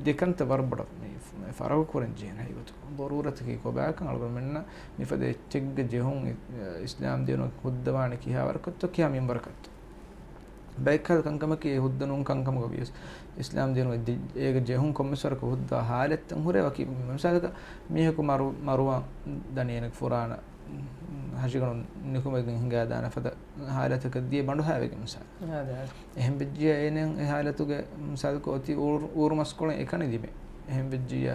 ދެކަންތައް ވަރަށް ބޮޑަށް މި ފަ-، ފަރަގު ކުރަން ޖެހޭނެ ހަގީގަތު. ޟަރޫރަތަކީ ކޮބާކަން އަޅުގަނޑުމެންނަށް މިފަދަ އެއްޗެއްގެ ޖެހުން އި-، އިސްލާމް ދީނުގެ ހުއްދަވާނެ ކިހާ ވަރަކަށްތޯ ކިހާ މިންވަރަކަށްތޯ. ބައެއްކަހަލަ ކަންކަމަކީ އެ ހުއްދަ ނޫން ކަންކަމުގަ ވިޔަސް އިސްލާމް ދީނުގަ ދި-، އޭގެ ޖެހުން ކޮންމެސް ވަރަކަށް ހުއްދަ ހާލަތްތައް ހުރޭ ވަކި މިސާލަކަށް މީހަކު މަރު-، މަރުވާން ދަނީ އޭނަގެ ފުރާނަ ހަށިގަނޑު ނިކުމެގެން ހިނގާދާނެ ފަދަ ހާލަތަކަށް ދިޔަ ބަނޑުހާވެގެން މިސާލަކަށް. އާދެ، އާދެ. އެހެން ވެއްޖިއްޔާ އޭނަ އެ ހާލަތުގެ މިސާލަކަށް އޮތީ އޫރު-، އޫރު މަސްކޮޅެއް އެކަނި ލިބޭ. އެހެން ވެއްޖިއްޔާ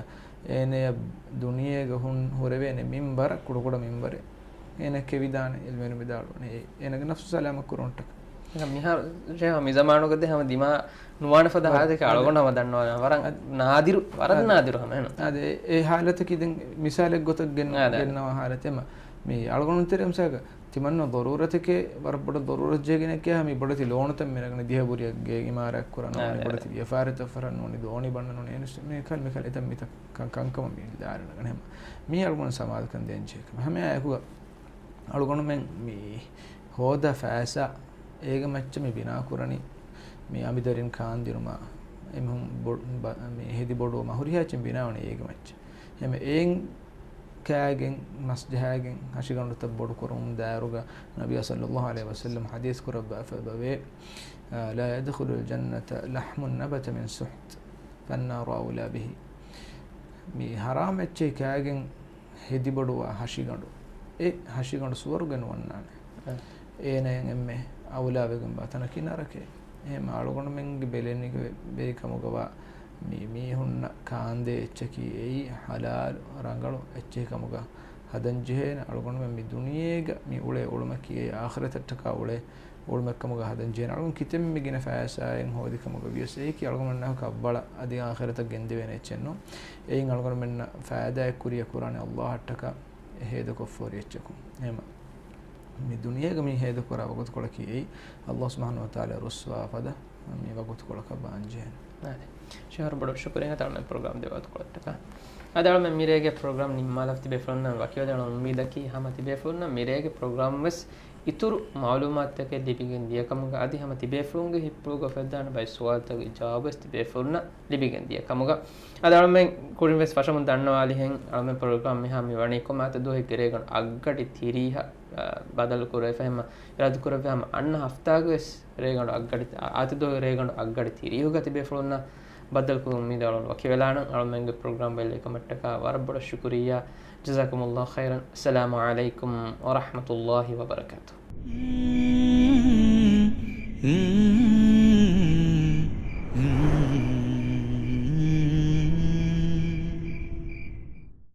އޭނަޔަށް ދުނިޔޭގަ ހުން ހުރެވޭނެ މިންވަރަށް ކުޑަކުޑަ މިންވަރެއް އޭނަ ކެވިދާނެ އިލްމުވެރިން ވިދާޅުވަނީ އޭނަގެ ނަފްސު ސަލާމަތް ކުރުމަށްޓަކައި. މިހާރު ޝޭޚް މި ޒަމާނުގަ ދެ ހަމަ ދިމާ ނުވާނެ ފަދަ އަދެ، ހާލަތެއް އަޅުގަނޑު ހަމަ ދަންނަވާ ވަރަށް އަދެ، ނާދިރު، ވަރަށް އަދެ، ނާދިރު ހަމަ އެހެން. އަދެ، އެ ހާލަތަކީ ދެން މިސާލެއް ގޮތަށް ގެން-، އަދެ، އަދެ. ގެންނަވާ ހާލަތެއް މި އަޅުގަނޑު ތެރޭ މިސާލަކަށް ތިމަންނަ ޟަރޫރަތެކޭ ވަރަށް ބޮޑަށް ޟަރޫރަތް ޖެހިގެނެއް ކިޔާ މި ބޮޑެތި ލޯނުތައް މި ނަގަނީ ދިހަ ބުރިއަށް ގޭ އިމާރާތް ކުރަން އާ، ނޫނީ އާ، ބޮޑެތި ވިޔަފާރިތައް ފަށަން ނޫނީ ދޯނި ބަންނަން ނޫނީ އެން އެސް މިކަން މިކަން އެތައް މިތައް ކަން ކަންކަމަށް މި ލާރި ނަގަނީ ހަމަ. މީ އަޅުގަނޑު ސަމާލުކަން ދޭން ޖެހޭ ކަމެއް. ހަމައެއާއެކުގަ އަޅުގަނޑުމެން މި ހޯދާ ފައިސާ އޭގެ މައްޗަށް މި ބިނާ ކުރަނީ މި އަނބިދަރިން ކާންދިނުމާ އެމީހުން ބޮ-، ބަ-، މި ހެދި ބޮޑުވުމާ ހުރިހާ އެއްޗެއް ބިނާވަނީ އޭގެ މައްޗަށް. ހަމަ އެއިން ކާގެން، މަސް ޖަހާގެން، ހަށިގަނޑުތައް ބޮޑު ކުރުމުން ދާއިރުގަ ނަބިއްޔާ ޞައްލައްލާހު ޢަލައިހި ވަސައްލަމް ޙަދީޘް ކުރައްވާފަ އެބަވޭ، އާ، لا يدخل الجنة لحم نبت من سحت فالنار أولى به. މި ޙަރާމް އެއްޗެއް ކާގެން ހެދިބޮޑުވާ ހަށިގަނޑު، އެ ހަށިގަނޑު ސުވަރުގެ ނުވަންނާނެ. އަ. އޭނައަށް އެންމެ އައުލާވެގެންވާ ތަނަކީ ނަރަކައެއް. އެހެން އަޅުގަނޑުމެންގެ ބެލެނިވެރިކަމުގަވާ މި މީހުންނަށް ކާންދޭ އެއްޗަކީ އެއީ ޙަލާލު ރަނގަޅު އެއްޗެހި ކަމުގަ ހަދަންޖެހޭނެ. އަޅުގަނޑުމެން މި ދުނިޔޭގަ މި އުޅޭ އުޅުމަކީ އެއީ އާޚިރަތަށްޓަކާ އުޅޭ އުޅުމެއްކަމުގަ ހަދަންޖެހޭނެ. އަޅުގަނޑު ކިތަންމެ ގިނަ ފައިސާއެއް ހޯދިކަމުގަ ވިޔަސް އެއީކީ އަޅުގަނޑުމެންނަށް ކައްވަޅަށް އަދި އާޚިރަތަށް ގެންދެވޭނެ އެއްޗެއްނޫން. އެއިން އަޅުގަނޑުމެންނަށް ފައިދާއެއް ކުރިއަށް ކުރާނެ ﷲ އަށްޓަކާ ހޭދަކޮށްފަ ހުރި އެއްޗަކުން. އެހެމަ މި ދުނިޔޭގަ މި ހޭދަކުރާ ވަގުތުކޮޅަކީ އެއީ ﷲ ސުބްޙާނަހޫ ވަތަޢާލާ ރުއްސުވާފަދަ މި ވަގުތުކޮޅަކަށް ވާންޖެހޭނެ. އާދެ. ޝޭޚް ބޮޑަށް ޝުކުރިއްޔާ ތަޅުމެ ޕްރޮގްރާމް ދެ ވަގުތުކޮޅަށްޓަކާ. އަދި އަޅުމެން މިރޭގެ ޕްރޮގްރާމް ނިންމާލަފަ ތިބޭފުޅުންނަށް ވަކިވެލަން އުއްމީދަކީ ހަމަ ތިބޭފުޅުންނަށް މިރޭގެ ޕްރޮގްރާމް ވެސް އިތުރު މަޢުލޫމާތުތަކެއް ލިބިގެން ދިޔަކަމުގަ އަދި ހަމަ ތިބޭފުޅުންގެ ހިތްޕުޅުގަ އުފެއްދާނެ ބައެއް ސުވާލުތަކުގެ ޖަވާބުވެސް ތިބޭފުޅުންނަށް ލިބިގެން ދިޔަ ކަމުގަ. އަދި އަޅުމެން ކުރިން ވެސް ފަށަމުން ދަންނަވާލިހެން އަޅުމެން ޕްރޮގްރާމް މިހާ މި ވަނީ ކޮމާތަ ދުވަހެއްގެ ރޭގަނޑު އަށްގަޑި ތިރީހަށް، އަ، ބަދަލު ކުރެވިފަ ހަމަ އިރާދަ ކުރެއްވި ހަމަ އަންނަ ހަފްތާގަ ވެސް ރޭގަނޑު އަށްގަޑި، އާ، އާދި ދުވަހުގެ ރޭގަނޑު އަށްގަޑި ތިރީހުގަ ތިބޭފުޅުންނަށް ބައްދަލުކުރުމުން މި ދަޅުން ވަކިވެލާނަން. އަޅުމެންގެ ޕްރޮގްރާމް ބެލެއް ކަމަށްޓަކާ ވަރަށް ބޮޑަށް ޝުކުރިއްޔާ. جزاكم الله خيرا. السلام عليكم ورحمة الله وبركاته.